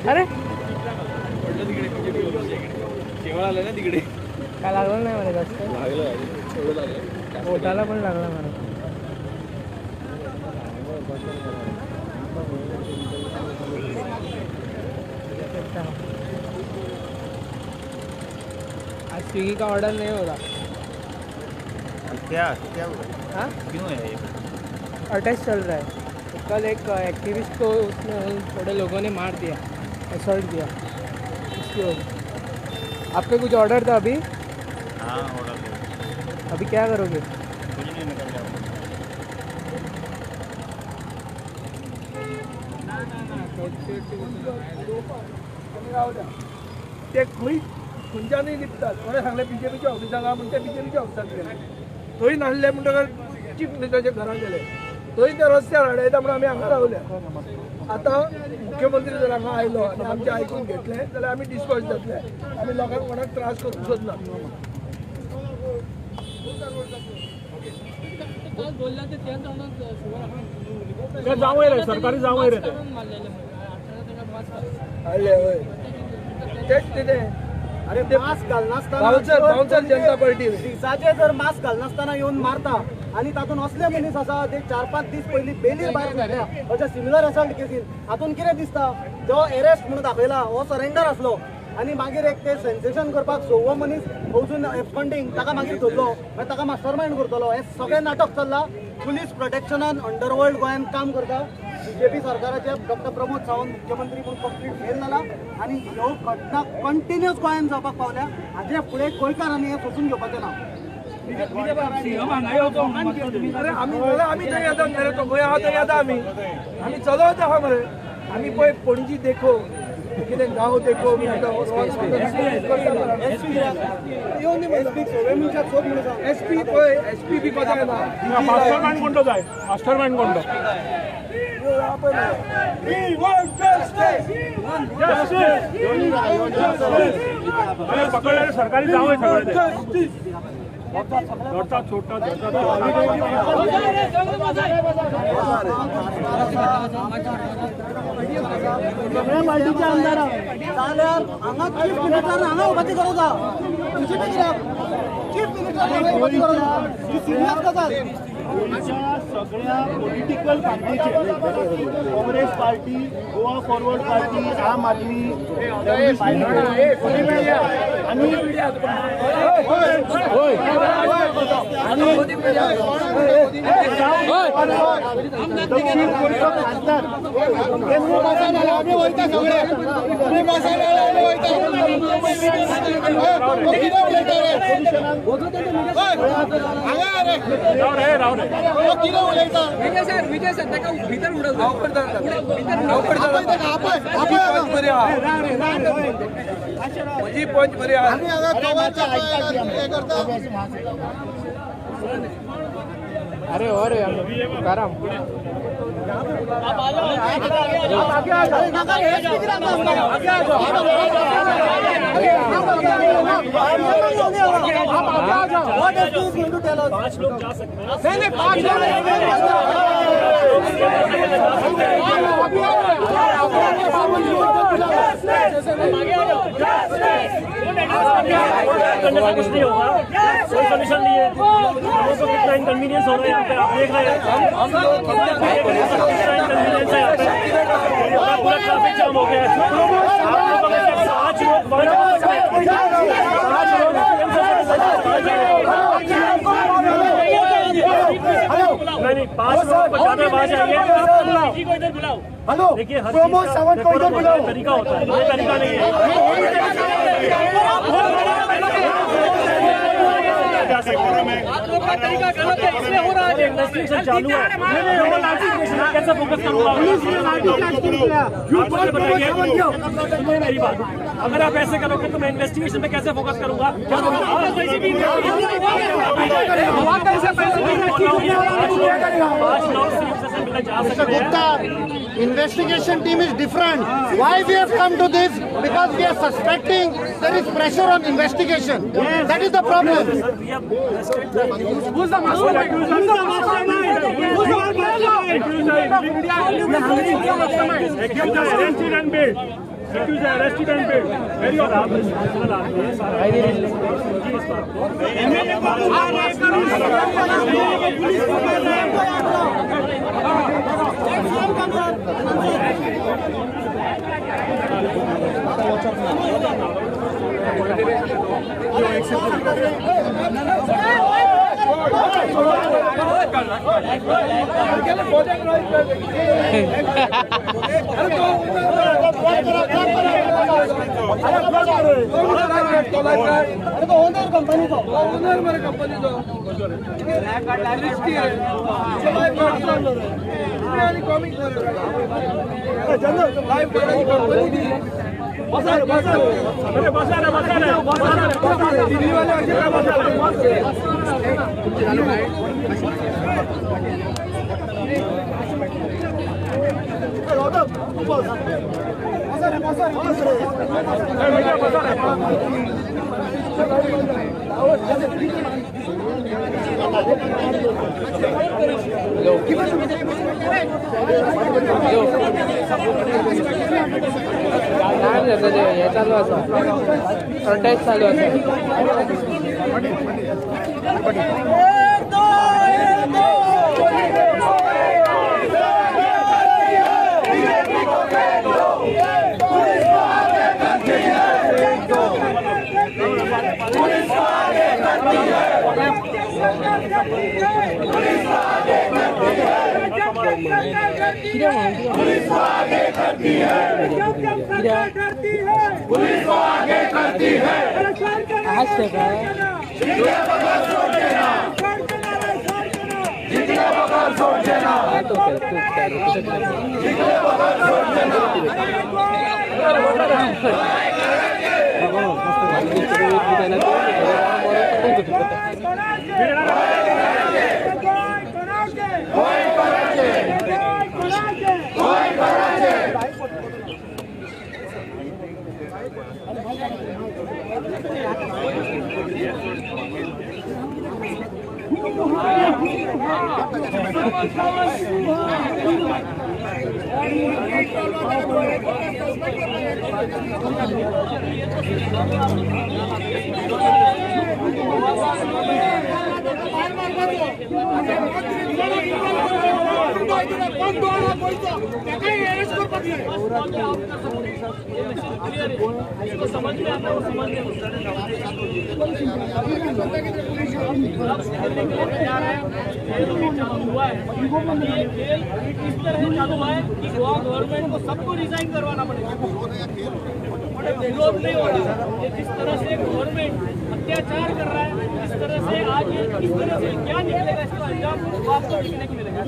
अरे आलं ना तिकडे काय लागलं नाही मला जास्त, लागलं बोटाला पण लागला मला. आज स्विगी का ऑर्डर नहीं हो रहा. क्या क्या हुआ? हाँ क्यों है ये अटैच चल रहा है? तो कल एक एक्टिविस्ट को उसने थोड़े लोगों ने मार दिया, असॉल्ट किया, इसकी वजह. आपके कुछ ऑर्डर था अभी? हाँ ऑर्डर था. अभी क्या करोगे? कुछ नहीं, निकल जाओ. ते खंय खंयच्यानूय लिपतात. कोणें सांगलें बीजेपीच्या ऑफिसाक आहा म्हण ते बीजेपीच्या ऑफिसाक गेले. थंय नासले म्हणटकच चीफ मिनिस्टराच्या घरान गेले, थंय ते रस्त्यार हाडयता म्हणून आमी हांगा रावले. आतां मुख्यमंत्री जर हांगा आयलो आनी आमचें आयकून घेतलें जाल्यार आमी डिस्पर्स जातले. आमी लोकांक कोणाक त्रास करूंक सोदना. सरकारी जावंय रे आयले हय तेच कितें. अरे मास्क घालनासतना बाउन्सर जनता पार्टी दिसाचे जर मास्क घालनासतना येवन मारता आनी तातूंत असले मनीस आसा ते 4-5 दीस पयलीं बेलीर भायर सुटल्या अशा सिमिलर असल्ट केसीन. हातूंत कितें दिसता, जो एरेस्ट म्हणून दाखयला हो सरेंडर आसलो आनी मागीर एक ते सेन्सेशन करपाक 6वो मनीस अजून एबस्कॉन्डिंग, ताका मागीर धरलो, मागीर ताका मास्टर मायंड करतलो. हें सगळें नाटक चल्लां. पुलीस प्रोटेक्शनान अंडरवर्ल्ड गोंयांत काम करता. बीजेपी सरकाराचे डॉक्टर प्रमोद सावंत मुख्यमंत्री म्हणून कंप्लीट फेल जाला आनी ह्यो घटना कंटिन्युअस गोंयांत जावपाक पावल्या. हाजे फुडें गोंयकारांनी हें सोसून घेवपाचें ना. अरे आमी आमी थंय येतात मरे, तो खंय आहा थंय येता आमी, आमी चलत आहा मरे. आमी पळय पणजी देखो कितें गांव देखो एसपी पळय एसपी बी कोता येता. मास्टरमाइंड कोण तो जाय, मास्टरमाइंड कोण तो. पकडले सरकारी जावं सगळे धरतात सोडतात धरतात. सगळ्या पार्टीच्या आमदारांक जाल्यार हांगा चीफ मिनिस्टर हांगा येवपाची गरज आहा. बीजेपी कित्याक चीफ मिनिस्टर हांगा येवपाची गरज आहा. ही सिरियस गजाल. गोंयच्या सगळ्या पॉलिटिकल पार्टीचे, Congress party, Goa forward party, Aam Aadmi आनी दक्षिण गोंयचो खासदार विजय सर ताका भितर उडयता. म्हजी पंच बरी आहा. अरे अरे तुकाराम पांच लोग जा सकते हैं. नहीं 5 लोग करने से कुछ नहीं होगा, कोई सोल्यूशन नहीं है. लोगों को कितना इनकन्वीनियंस हो रहा है यहाँ पे आप देख रहे हैं. कितना इनकन्वीनियंस है यहाँ पे, पूरा ट्रैफिक जाम हो गया है. 5 लोग वहाँ जा सकते हैं, 5 लोग नहीं, 5 लोग को ज्यादा वहाँ जाएंगे. किसी को इधर बुलाओ. हेलो देखिए हर प्रमोद सावंत को इधर बुलाओ. तरीका होता है, ये तरीका नहीं है. आप लोग का तरीका गलत है, इसलिए हो रहा है. इन्वेस्टिगेशन चालू है, कैसे फोकस करूंगा? मेरी बात, अगर आप ऐसे करोगे तो मैं इन्वेस्टिगेशन पे कैसे फोकस करूंगा? Investigation team is different. Why we have come to this? Because we are suspecting there is pressure on investigation. Yes. That is the problem. Who's the mastermind? Who's the mastermind? Who's the mastermind? Accused are arrested and bailed. Accused are arrested and bailed. Very responsible आदमी है सारा. हे चालू आसा, प्रोटेस्ट चालू आसा. पुलिस को आगे करती है, पुलिस को आगे करती है। जितने बगैर छोड़ देना, जितने बगैर छोड़ देना, जितने बगैर छोड़ देना। इसको समझ में आता है, वो समझ में चालू हुआ है। ये खेल इस तरह से चालू हुआ है कि गोवा गवर्नमेंट को सबको रिजाइन करवाना पड़ेगा। विरोध नहीं हो रहा। ये जिस तरह से गवर्नमेंट अत्याचार कर रहा है, इस तरह से आज ये इस तरह से क्या निकलेगा इसका अंजाम वो आपको देखने को मिलेगा।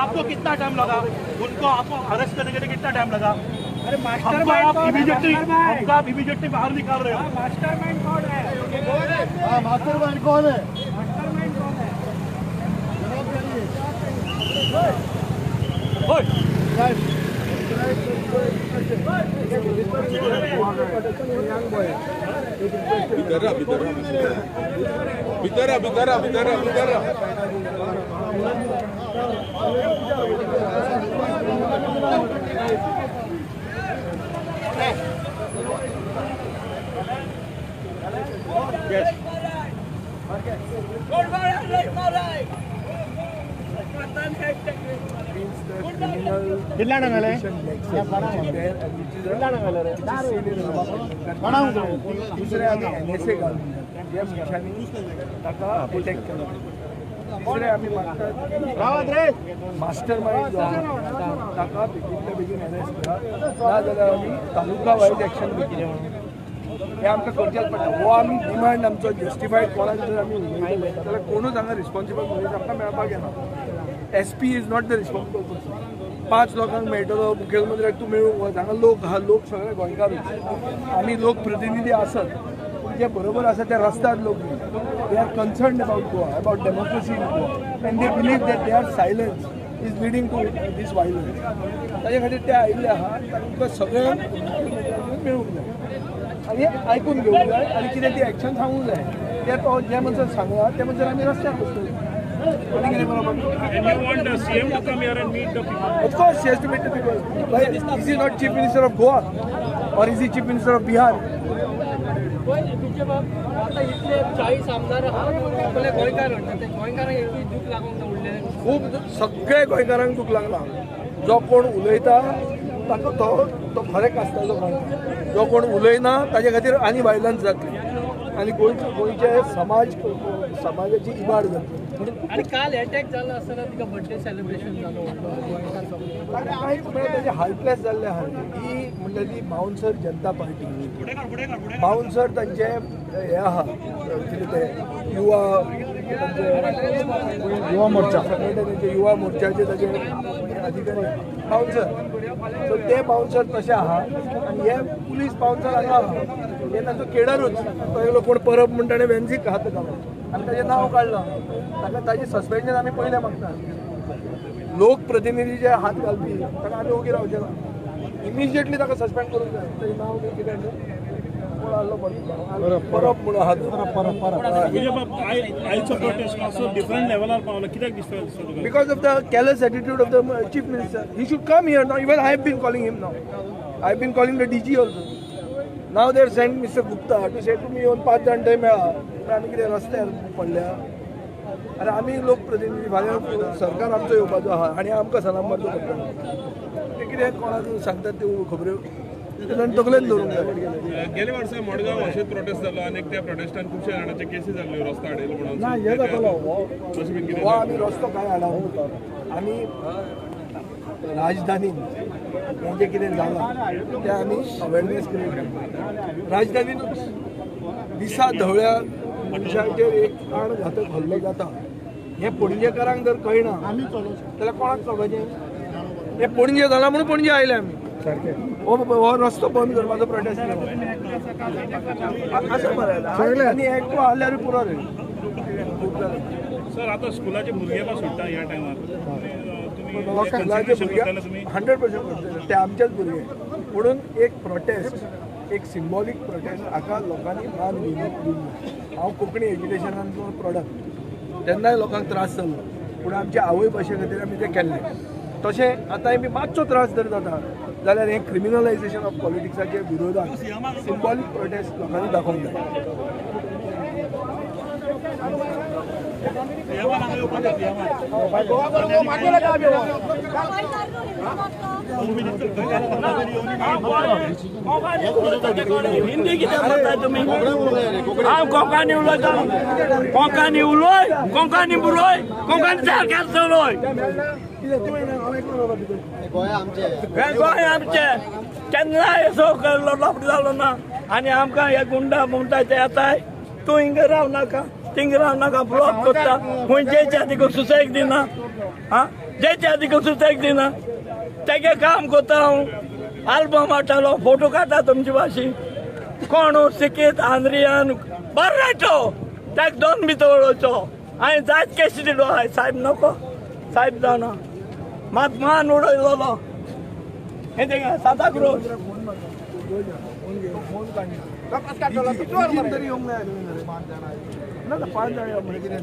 आपको कितना टाइम लगा उनको आपको अरेस्ट करने के लिए कितना टाइम लगा? अरे मास्टरमाइंड इमीडिएटली हमको आप इमीडिएटली बाहर निकाल रहे हो। मास्टरमाइंड कौन है? हां, मास्टरमाइंड कौन है? मास्टरमाइंड कौन है? ओए भितर भितर भितर भितर भितर भितर दुसरे आमी एनएसए घालून जे मनशांनी ताका अटॅक केलो. तिसरे आमी मागतात मास्टर मायंड जो आसा ताका बेगीनल्या बेगीन अरेस्ट करात, ना जाल्यार आमी तालुका वायज एक्शन घेतले म्हणून हें आमकां करचेंच पडटा. हो आमी डिमांड आमचो जस्टिफायड कोणाक जर आमी उलयतले जाल्यार कोणूच हांगा रिस्पॉन्सिबल मनीस आमकां मेळपाक येना. SP is not the responsible person. 5 लोकांक मेळटलो मुखेलमंत्र्याक तूं मेळूंक वच. हांगा लोक आहा, लोक सगळे गोंयकारूच, आमी लोकप्रतिनिधी आसत पूण जे बरोबर आसा ते रस्त्यार लोक न्ही. They are concerned about Goa, about democracy in Goa, and they believe that their silence is leading to this violence. ताजे खातीर ते आयिल्ले आहा, तांकां सगळ्यांक मुखेलमंत्र्याक मेळूंक जाय आनी आयकून घेवंक जाय आनी कितें ती एक्शन सांगूंक जाय. ते तो जे म्हणसर सांगला ते म्हणसर आमी रस्त्यार बसतले. आनी कितें बरोबर? Of course he has to meet the people. Is he not chief minister of Goa or is he chief minister of Bihar? आता इतले 40 आमदार सगळे गोंयकार म्हणटा ते गोंयकारांक एकूय दूख लागूंक ना उरले. खूब सगळे गोंयकारांक दूख लागला. जो कोण उलयता ताका तो तो खरें कास्ताचो कोण, जो कोण उलयना ताजे खातीर आनी वायलन्स जातली आनी गोंयचे समाज समाजाची इबाड जातली. आनी काल अटॅक जालो आसतना तिका बर्थडे सेलिब्रेशन जालो गोंयकार सगळे कांयच म्हळ्यार ताजे हार्टलेस जाल्ले आहा. ही म्हणटा ती बाउन्सर जनता पार्टी, बाउन्सर तांचे हे आहा कितें ते युवा युवा मोर्चा संघटनेचे युवा मोर्चाचे ताजे अधिकारी बाउन्सर. सो ते बाउन्सर तशे आहा आनी हे पुलीस बाउन्सर हांगा आहा. हे तांचो केडरूच तो एकलो कोण परब म्हण ताणें वेन्झीक हात घालो आनी ताजें नांव काडलां. ताका ताजें सस्पेन्शन आमी पयलें मागता. लोकप्रतिनिधीचे हात घालपी ताका आमी ओगी रावचे ना. इमिजिएटली ताका सस्पेंड करूंक जाय. ताजें नांव कितें कोण आहलो परब म्हणून आहा. Because of the callous attitude of the chief minister. He should come here now. Even I have been calling him now. I have been calling the DG also. Now they have sent Mr. Gupta to say to me येवन 5 जाण थंय मेळा. आमी कितें रस्त्यार पडल्या? आनी आमी लोकप्रतिनिधी, फाल्यां सरकार आमचो येवपाचो आहा आनी आमकां सलाम मारचो पडटलो. ते कितें कोणाक सांगतात त्यो खबऱ्यो तकलेन दवरूंक जाय. गेल्या वर्सा मडगांव अशेंच प्रोटेस्ट जालो आनी त्या प्रोटेस्टान खुबशे जाणांचे केसी जाल्ल्यो रस्तो आडयलो म्हणून. ना हें जातलो हो आमी रस्तो कांय आडावंक आमी राजधानीन जें कितें जालां तें आमी अवेरनेस क्रिएट करता. राजधानीनूच दिसा धवळ्या मनशांचेर एक प्राण घातक हल्लो जाता हें पणजेकारांक जर कळना जाल्यार कोणाक कळपाचें? हें पणजे जालां म्हणून पणजे आयले आमी. सारकें हो रस्तो बंद करपाचो प्रोटेस्ट केलो आसा मरे. आनी एकटो आहल्यारूय पुरो रे. खूब जालें सर. आतां स्कुलाचे भुरगे पण सुट्टा ह्या टायमार. स्कुलाचे भुरगे 100% करतले ते आमचेच भुरगे. म्हणून एक प्रोटेस्ट, एक सिंबॉलीक प्रोटेस्ट हाका लोकांनी मान दिवंक जाय. हांव कोंकणी एज्युकेशनाचो प्रोडक्ट, तेन्नाय लोकांक त्रास जालो पूण आमच्या आवय भाशे खातीर आमी तें केल्लें. तशें आतांय बी मातसो त्रास जर जाता जाल्यार हें क्रिमिनलायझेशन ऑफ पॉलिटिक्साचे विरोधात सिंबॉलीक प्रोटेस्ट लोकांनी दाखोवंक जाय. हिंदी कित्याक म्हणटा तुमी? हांव कोंकणी उलयता. कोंकणी उलय, कोंकणी बरोय, कोंकणी सरकार चलय. गोंय आमचें केन्नाय असो लफडो जालो ना. आनी आमकां हे गुंडा म्हणटा ते येताय, तूं हिंगा राव नाका, थिंगा राव नाका, ब्लॉक करता. खंय जेच्या तिका सुसेग दिना, आं जेच्या तिका सुसेग दिना. तेगे काम करता हांव, आल्बम हाडटालो, फोटो काडटा तुमचे भाशेन. कोण सिकीत आंद्रियान बरो तो ताका दोन भितर उडोवचो. हांवें जायत केशी दिलो. हय सायब नको, सायब जाणा मात मान उडयलो. हें तें साताक रोज ना 5 जाण म्हणजे कितें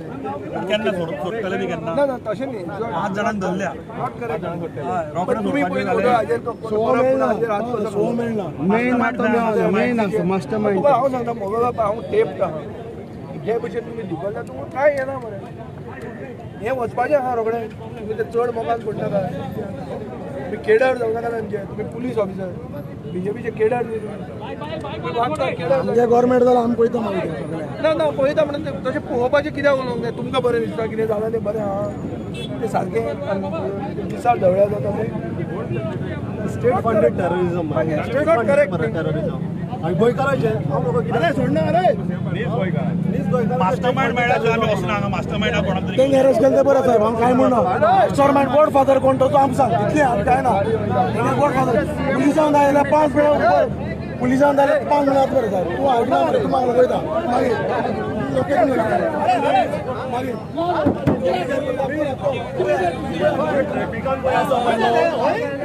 ना तशें न्ही. 5 जाणांक धरल्या. Not correct. तुमी पयलीं मास्टरमायंड. हांव सांगता म्हजो बाबा हांव टेप आहा. जे भशेन तुमी दुखल्या तुमकां कांय येना मरे. हें वचपाचें आहा रोखडें. तुमी ते चड मोगान पडनाका. तुमी केडर जावं नाका तांचे. तुमी पुलीस ऑफिसर, बीजेपीचे केडर न्ही तुमी. गव्हर्मेंट जाल्यार आमी पळयता मागीर. ना ना पळयता म्हणून तशें पळोवपाचें कित्याक उलोवंक जाय? तुमकां बरें दिसता कितें जालां तें बरें आहा तें सारकें दिसा ढवळ्या जाता तें. State funded terrorism, state funded terrorism. गोंयकारांचे mastermind मेळ्ळा आमी वचना हांगा. मास्टरमायंडा कोणाक तरी तेंगे अरेस्ट केलें तें बरें साहेब. हांव कांय म्हणना. मास्टरमायंड गॉड फादर कोण तो आमकां सांग. तितलें आमी कांय ना. गॉड फादर पुलिसांक जाय 5 मिनटां, पुलिसांक जाल्यार 5 मिनटां बरें साहेब. तूं आयकना मरे, तूं म्हाका वयता मागीर.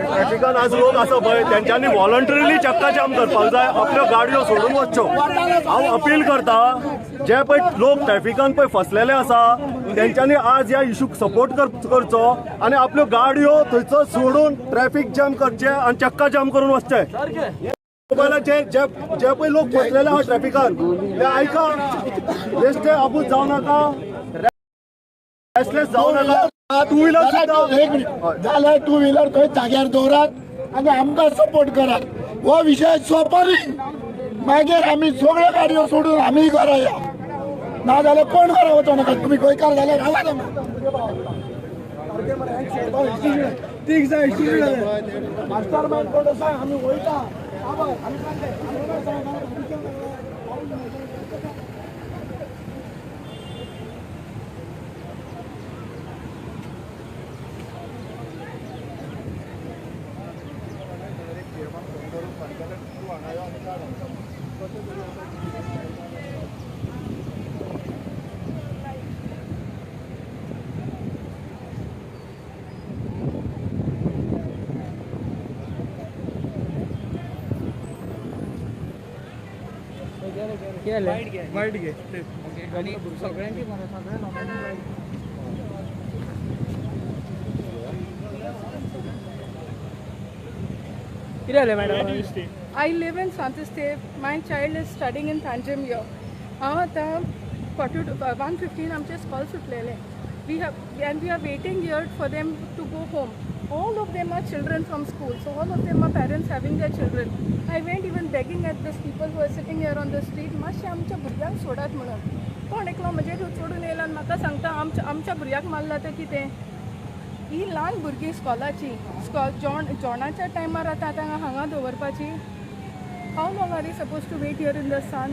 ट्रॅफिकान आज लोक आसा पळय तेंच्यांनी वॉलंटरीली चक्का जाम करपाक जाय, आपल्यो गाडयो सोडून वचच्यो. हांव अपील करता जे पळय लोक ट्रॅफिकान पळय फसलेले आसा तेंच्यांनी आज ह्या इशूक सपोर्ट करचो आनी आपल्यो गाडयो थंयसर सोडून ट्रॅफिक जाम करचे आनी चक्का जाम करून वचचे. मोबायलाचेर जे जे पळय लोक फसलेले आहा ट्रॅफिकान ते आयका, बेश्टे आबूज जावं नाका, रेस्टलेस जावं नाका. टू व्हिलर एक मिनिट जाल्यार टू व्हिलर थंय जाग्यार दवरात आनी आमकां सपोर्ट करात. हो विशय सोंपो न्ही, मागीर आमी सगळ्यो गाडयो सोडून आमी घरा या, ना जाल्यार कोण घरा वचो नाका. तुमी गोंयकार जाल्यार घाला. ठीक जाय मास्टर मायंड कोण आसा आमी वयता. वाईट घे सगळ्यांची सगळ्या लोकांची. कितें जालें madam? I live in Sant Esteve. My child is studying in Panjim here. हांव आतां 1:45 आमचें स्कॉल सुटलेलें. We have and we are waiting here for them to go home. All of them are children from school, so all of them are parents having their children. I went even begging at these people who are sitting here on the street, मातशें आमच्या भुरग्यांक सोडात म्हणून. कोण एकलो म्हजेर चडून येयला आनी म्हाका सांगता आमच्या भुरग्याक मारला तें कितें. ही ल्हान भुरगीं स्कॉलाची स्कॉल जेवणाच्या टायमार आतां आतां हांगा दवरपाची. How long are they suppose to wait here in the sun?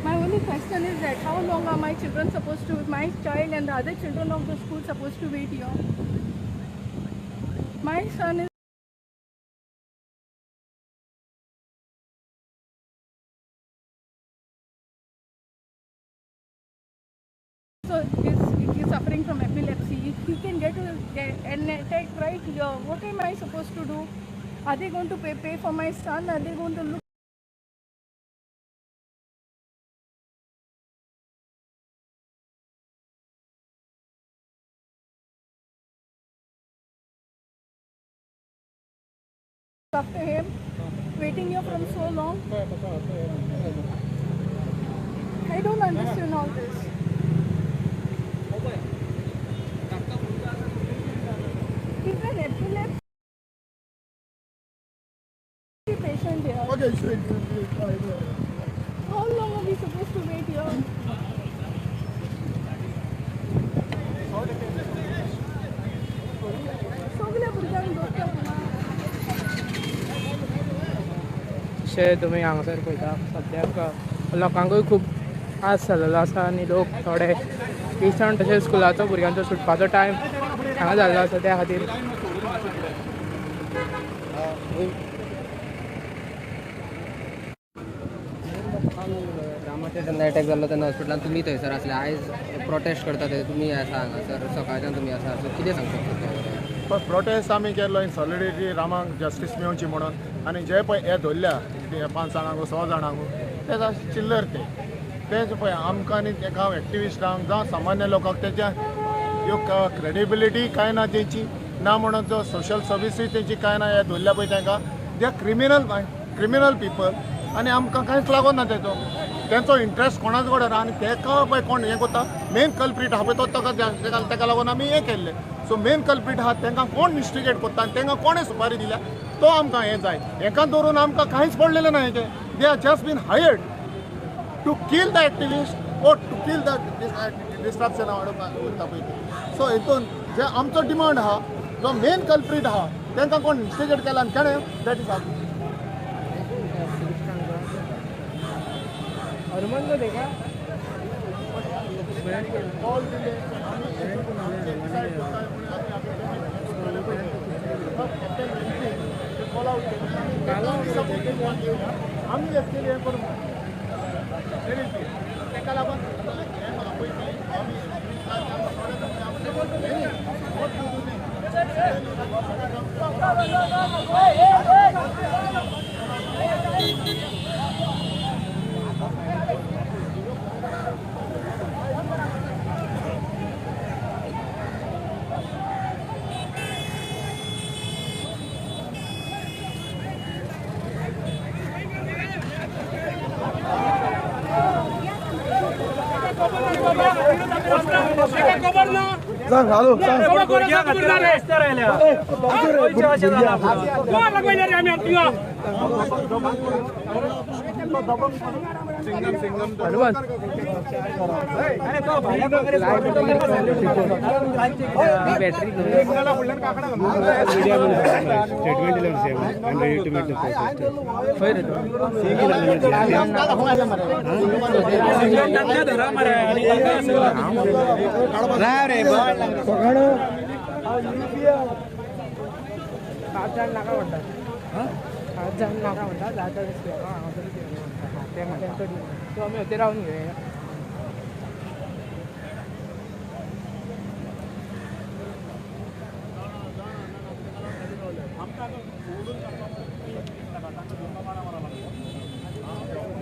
My only question is that how long are my children supposed to, my child and the other children of the school supposed to wait here? My son is he's suffering from epilepsy. He can get an attack right here. What am I supposed to do? Are they going to pay for my son? Are they going to look after him, waiting here from so long? I don't understand all this. He's an epilepsy patient here. Okay, sure. How long are we supposed to wait here? सगळ्या भुरग्यांक डॉक्टर अशें तुमी हांगासर पळयता सद्याक लोकांकूय खूब आस जाल्लो आसा आनी लोक थोडे इश्टान तशें स्कुलाचो भुरग्यांचो सुटपाचो टायम हांगा जाल्लो आसा त्या खातीर रामाचेर जेन्ना एटॅक जाल्लो तेन्ना हॉस्पिटलान तुमी थंयसर आसले, आयज प्रोटेस्ट करता ते तुमी आसा हांगासर, सकाळच्यान तुमी आसा, सो कितें सांगता? प्रोटेस्ट आमी केल्लो इन सॉलिडिटी रामाक जस्टीस मेवची म्हणून, आनी जे पळय हे धरल्या 5 जाणांक 6 जाणांक ते चिल्लर ते तेच पळय आमकां आनी एका एक्टिविस्टांक जावं सामान्य लोकांक तेच्या ह्यो क्रेडिबिलिटी कांय ना तेंची, ना म्हणून जो सोशल सर्विसूय तेंची कांय ना. हे धरल्या पळय तांकां they are criminal people आनी आमकां कांयच लागोन ना तेचो, तेंचो इंट्रस्ट कोणाच कडेन ना. आनी तेका पळय कोण हें करता मेन कल्प्रीट आहा पळय तो ताका लागून आमी हें केल्लें. सो मेन कल्प्रीट आहा तांकां कोण इन्स्टिगेट करता आनी तांकां कोणें सुपारी दिल्या तो आमकां हें जाय. हेका दवरून आमकां कांयच पडलेलें ना. हें they are just been hired to kill the activist or to kill the disruption हाडूंक वयता पळय ते. सो हितून जे आमचो डिमांड आहा जो मेन कल्प्रीट आहा तांकां कोण इन्स्टिगेट केला आनी कोणें that is our. आमी एक्चुअली हें करूंक.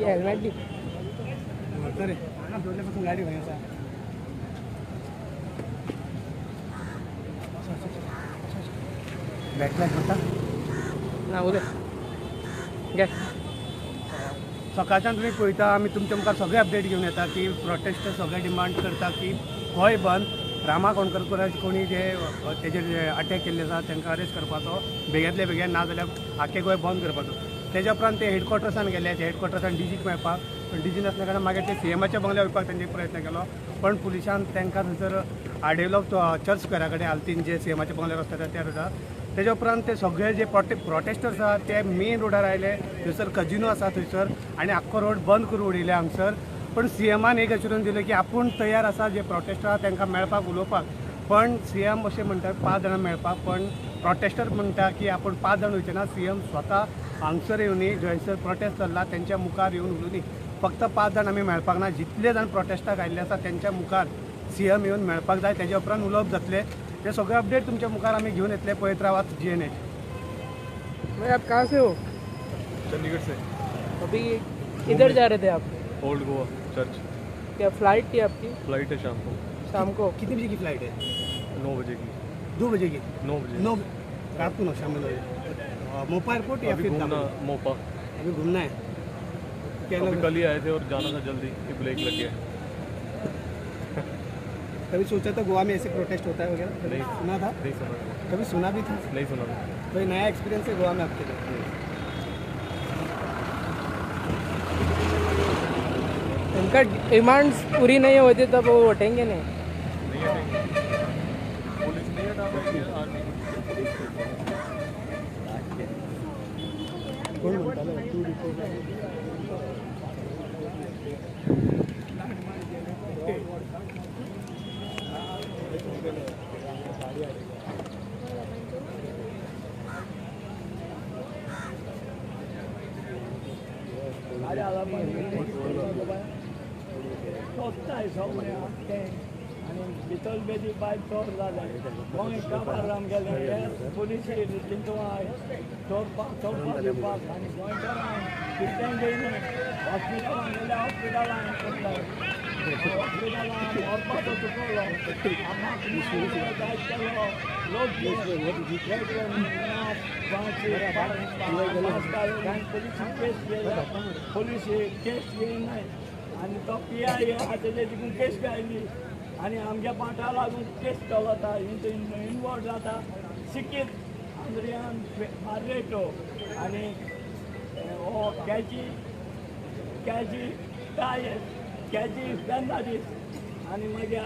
हेल्मेट दी गाडी खंय आसा? बॅकलायट करता ना उलय घे. सकाळच्यान तुमी पळयता आमी तुमच्या मुखार सगळे अपडेट घेवन येता की प्रोटेस्ट सगळे डिमांड करता की गोंय बंद, रामा कोणकर कोणी जे तेजेर अटॅक केल्ले आसा तांकां अरेस्ट करपाचो बेगींतले बेगीन, ना जाल्यार आख्खें गोंय बंद करपाचो. तेज्या उपरांत ते हेडक्वॉर्टर्सान गेले, ते हेडक्वॉर्टर्सान डीजीक मेळपाक, पण डीजी नासल्या कारणान मागीर ते सीएमाच्या बंगल्यार वचपाक तेंचे प्रयत्न केलो, पण पुलिसान तांकां थंयसर आडयलो चर्च स्क्वेरा कडेन आलतीन जे सीएमाच्या बंगल्यार वचता त्या रोडार. तेज्या उपरांत ते सगळे जे प्रोटेस्टर्स आसा ते मेन रोडार आयले, थंयसर कजिनो आसा थंयसर आनी आख्खो रोड बंद करून उडयले हांगसर. पण सीएमान एक एश्युरन्स दिलें की आपूण तयार आसा जे प्रोटेस्टर आसा तांकां मेळपाक उलोवपाक, पण सीएम अशें म्हणटा 5 जाणां मेळपाक, पण प्रोटेस्टर म्हणटा की आपूण 5 जाण वयचे ना, सीएम स्वता हांगसर येवनी जंयसर प्रोटेस्ट चल्ला तेंच्या मुखार येवन उलोवनी. फक्त 5 जाण आमी मेळपाक ना, जितले जाण प्रोटेस्टाक आयिल्ले आसा तेंच्या मुखार सीएम येवन मेळपाक जाय, तेज्या उपरांत उलोवप जातलें. ते सगळे अपडेट तुमच्या मुखार आमी घेवन येतले. पळयत रावात GNH. भाई आप कहाँ से हो? चंडीगढ़ से. अभी इधर जा रहे थे आप? Old Goa church. क्या फ्लाइट थी आपकी? फ्लाइट है शाम को. शाम को कितने बजे की फ्लाइट है? 9 बजे की. 2 बजे की? 9 बजे. 9 रात को? 9 शाम में 9 बजे. मोपा एयरपोर्ट या फिर घूमना? मोपा अभी घूमना है क्या? अभी कल ही आए थे और जाना था जल्दी, ये ब्रेक लग गया. कभी सोचा था गोवा में ऐसे प्रोटेस्ट होता है वगैरह? नहीं सुना था? नहीं सुना. कभी सुना भी था? नहीं सुना. कोई नया एक्सपीरियंस है गोवा में आपके लिए? उनका डिमांड्स पूरी नहीं होती तब वो वोटेंगे नहीं. नहीं हटेंगे, पुलिस नहीं हटा पाएगी, आर्मी. भितर बेदी बायल चोर जालें, गोंय काबार आमगेलें, पुलीस चोरपाक चोरपाक दिवपाक आनी गोंयकारांक कितें घेयना, हॉस्पिटलान गेले हॉस्पिटलान करता, हॉस्पिटलान व्हरपाचो चुकलो, जायत केलो, लोक पुलिसी केस घेयला, पुलीस केस घेयनाय आनी तो पी I आहा तेजे तिकून केस आयली आनी आमच्या पांठा लागून केस चलता, इनवॉल्व जाता. सिकीत आंद्रियान बार्रेटो आनी हो कॅजी कॅजी टायस कॅजी फेर्नांडीस आनी मागीर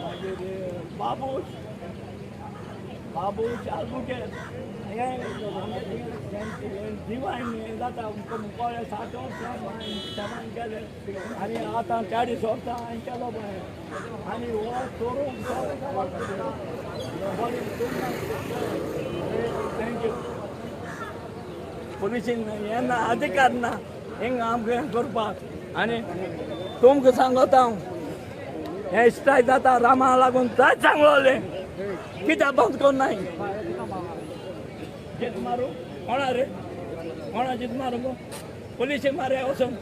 मागीर बाबूश बाबूश आल्बुकेर हें दिवायन हें जाता. कळ्ळें 60 वर्सां सेवान केलें आनी आतां 40 वर्सां हांवें केलो पळय आनी हो चोरून thank you. पुलिसीन हें ना अधिकार ना हिंगा आमकां हें करपाक. आनी तुमकां सांगता हांव हें स्ट्रायक जाता रामा लागून जायत सांगलोलें. कित्याक बंद करनाय? जीत मारू कोणा रे? कोणा जीत मारू गो? पोलिसी मारया वचून.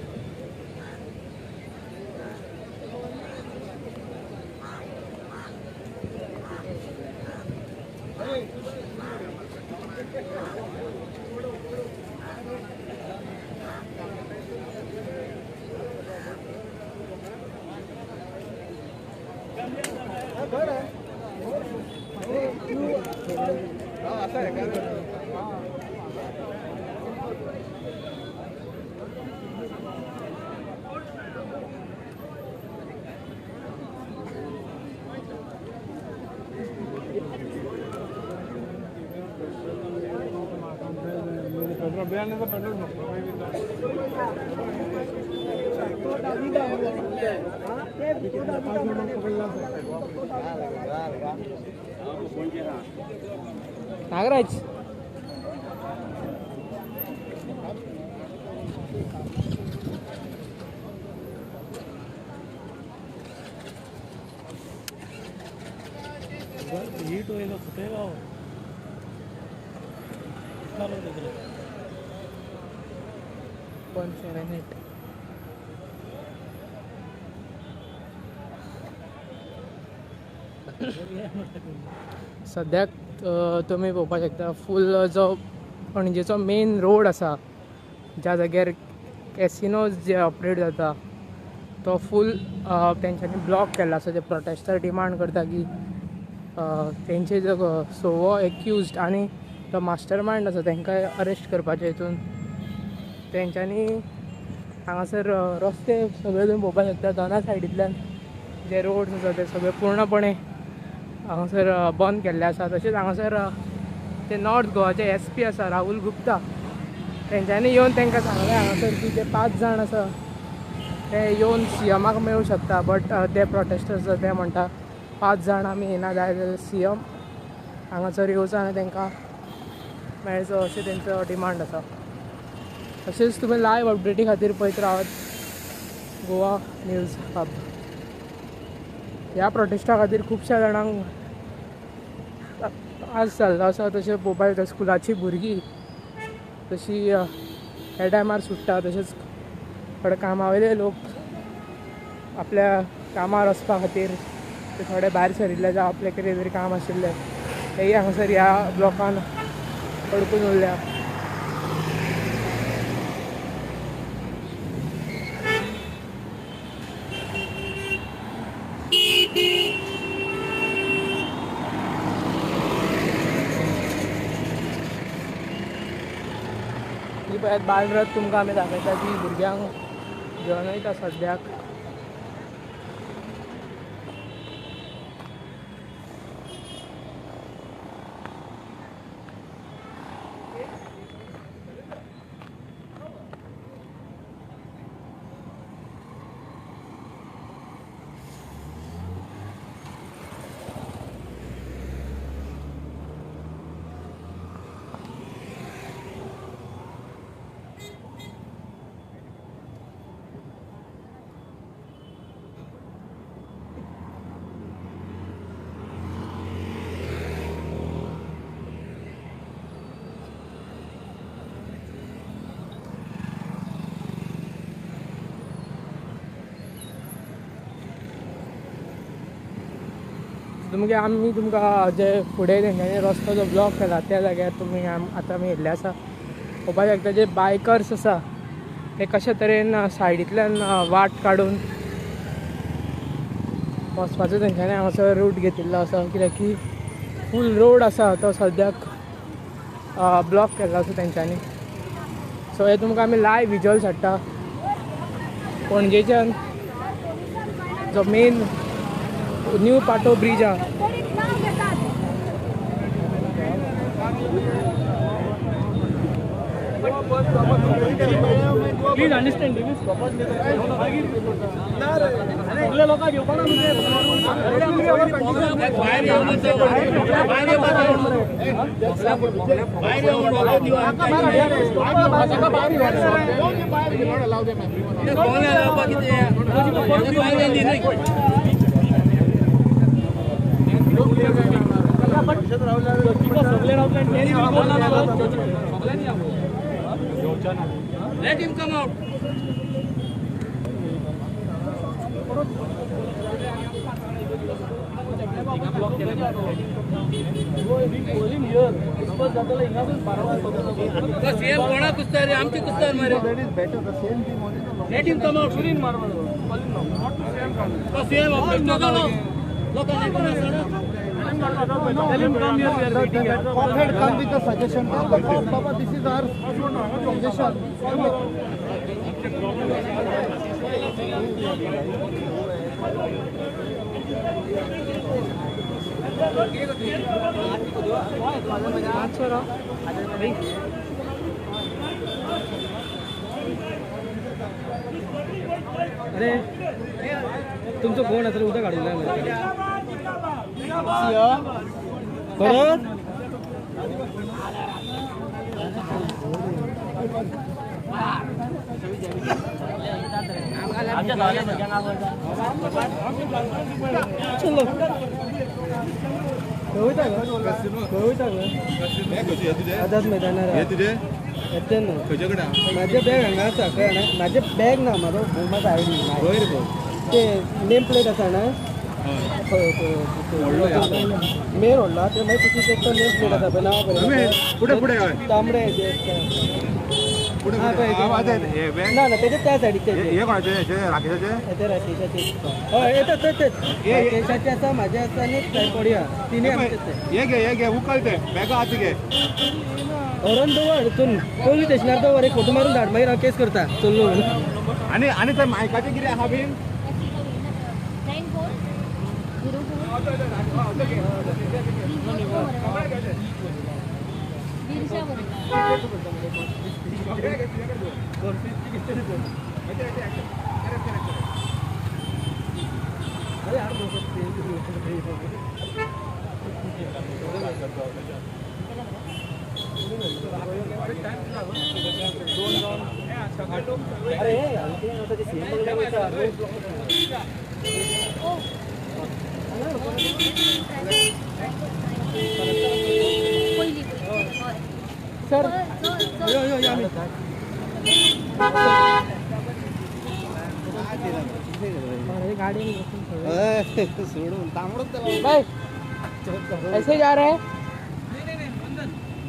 नागराज हीट होएगा, फुटेगा वो। कितना लोग देख रहे हैं? 178. सद्याक तुमी पळोवपाक शकता फूल जो पणजेचो मेन रोड आसा ज्या जाग्यार कॅसिनोज जे ऑपरेट जाता तो फूल तेंच्यांनी ब्लॉक केल्लो आसा. जे प्रोटेस्टर डिमांड करता की तेंचे जो सोवो एक्युज्ड आनी तो मास्टर मायंड आसा तांकां अरेस्ट करपाचे हितून तेंच्यांनी हांगासर रस्ते सगळे तुमी पळोवपाक शकता. दोना सायडींतल्यान जे रोड्स आसा ते सगळे पूर्णपणे हांगासर बंद केल्ले आसा. तशेंच हांगासर ते नॉर्थ गोवाचे एस पी आसा राहुल गुप्ता तेंच्यांनी येवन तांकां सांगलें हांगासर की जे 5 जाण आसा ते येवन सी एमाक मेळूं शकता, बट ते प्रोटेस्टर्स आसा ते म्हणटा 5 जाण आमी येना जाय जाल्यार सी एम हांगासर येवचो आनी तांकां मेळचो अशें तेंचो डिमांड आसा. तशेंच तुमी लायव अपडेटी खातीर पळयत रावात गोवा न्यूज हब. ह्या प्रोटेस्टा खातीर खुबश्या जाणांक त्रास जाल्लो आसा. तशें पळोवपाक गेल्यार स्कुलाची भुरगीं तशी ह्या टायमार सुट्टा, तशेंच थोडे कामा वयले लोक आपल्या कामार वचपा खातीर ते थोडे भायर सरिल्ले जावं आपलें कितें तरी काम आशिल्लें तेय हांगासर ह्या ब्लॉकान अडकून उरल्या. ही पळयात बालरथ तुमकां आमी दाखयता की भुरग्यांक घेवन वयता सद्याक. तुमगे आमी तुमकां जे फुडें तेंच्यांनी रस्तो जो ब्लॉक केला त्या जाग्यार तुमी आतां आमी येयल्ले आसा. पळोवपाक शकता जे बायकर्स आसा ते कशे तरेन सायडींतल्यान वाट काडून वचपाचो तेंच्यांनी हांगासर रूट घेतिल्लो आसा, कित्याक की फूल रोड आसा तो सद्याक ब्लॉक केल्लो आसा तेंच्यांनी. सो हे तुमकां आमी लायव विज्युअल्स हाडटा पणजेच्यान जो मेन न्यू पाटो ब्रिज आहा. प्लीज अंडरस्टँड सगळे लोकांक घेवपाक ना. सगळे रावले. Let him come out. CM कोणा कुस्तार रे, आमची कुस्तार मारे. Let him come out. CM Tell him come here, we are waiting here. Cop had come with a suggestion. Baba, this is our suggestion. अरे तुमचं कोण असेल उद्या काढून परत. चलो आझाद मैदानार येते न्हू. म्हाजें बॅग हांगा आसा, कळ्ळें ना? म्हाजें बॅग ना, म्हाजो म्हजो आयडी ते नेम प्लेट आसा ना, मेन व्हडलो ते मागीर तुजी एक नेम प्लेट आसा पळय, नांव पळय तांबडे ना ना तेजे त्या सायडीक ते राकेशाचे. हय येता तेच राकेशाचे आसा, म्हाजे आसा आनी ट्रायपॉडी आसा, तिनूय आमचे. हे घे, हे घे, उकल ते बॅगा आतां घे. व्हरून दवर पोलीस स्टेशनार दवर, एक फोटो मारून धाड, मागीर हांव केस करता. चल्लो आनी आनी ते मायकाचें कितें आहा बीन? सर भाई ऐसे जा रहे हैं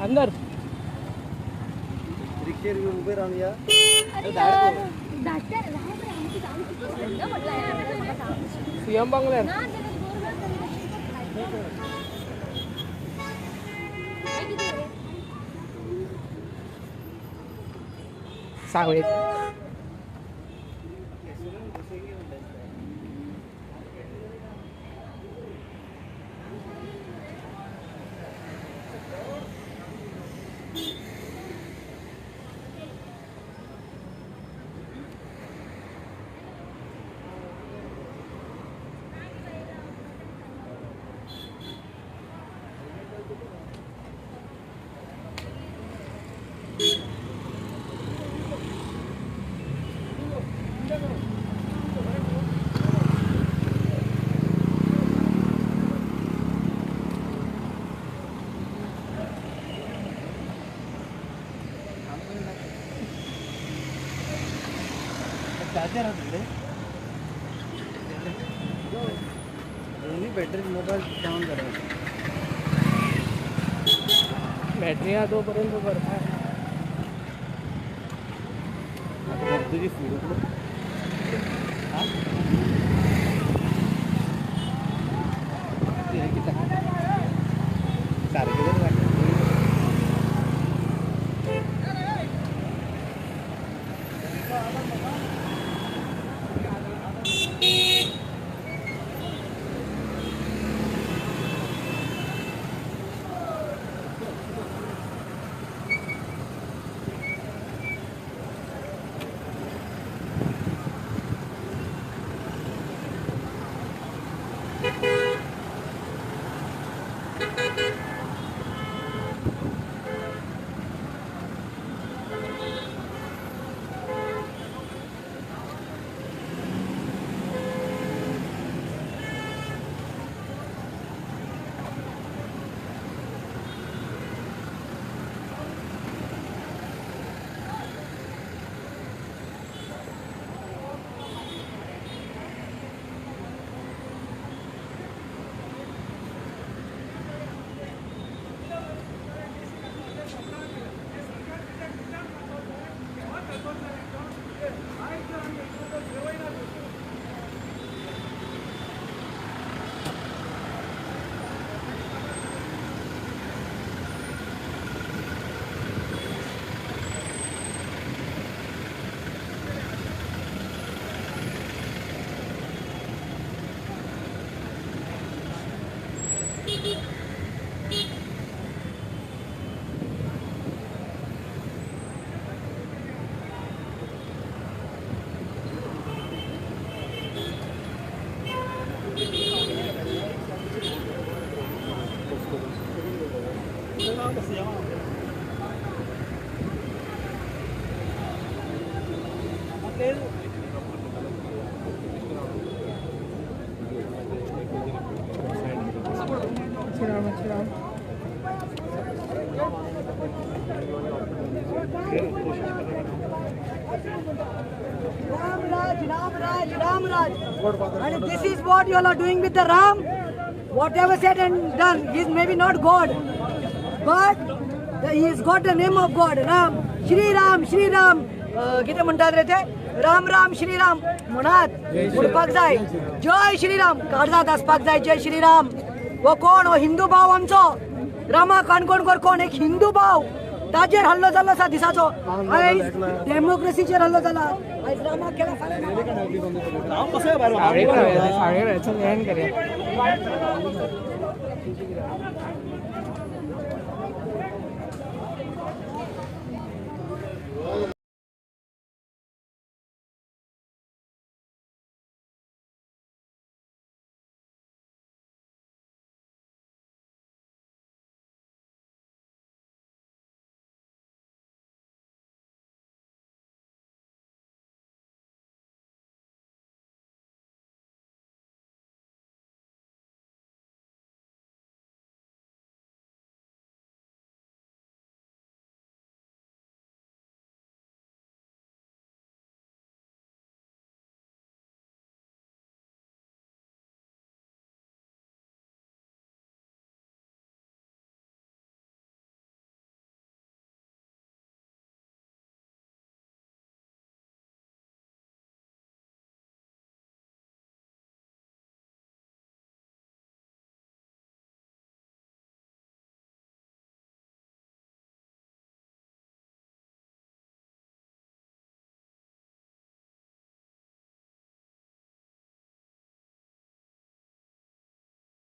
अंदर. सीएम बंगल्यार सावळेत. बैटरी मोबाईल डाऊन करायचं. बॅटरी तोपर्यंत करता. तुझी स्पीड सारखे Ram Raj, Ram Raj, Ram Raj. And this is what you all are doing with the Ram. Whatever said and done, he is maybe not God, but he has got the name of God, Ram. Shri Ram, Shri Ram. कितें म्हणटात रे ते? राम राम श्री राम म्हणात म्हणपाक जाय. जय श्री राम काळजांत आसपाक जाय. जय श्री राम. हो कोण? हो हिंदू भाव आमचो. रामा काणकोणकर कोण? एक हिंदू भाव. ताजेर हल्लो जाल्लो आसा दिसाचो. आयज डेमोक्रेसीचेर हल्लो जाला. आयज रामाक केला फाल्यां.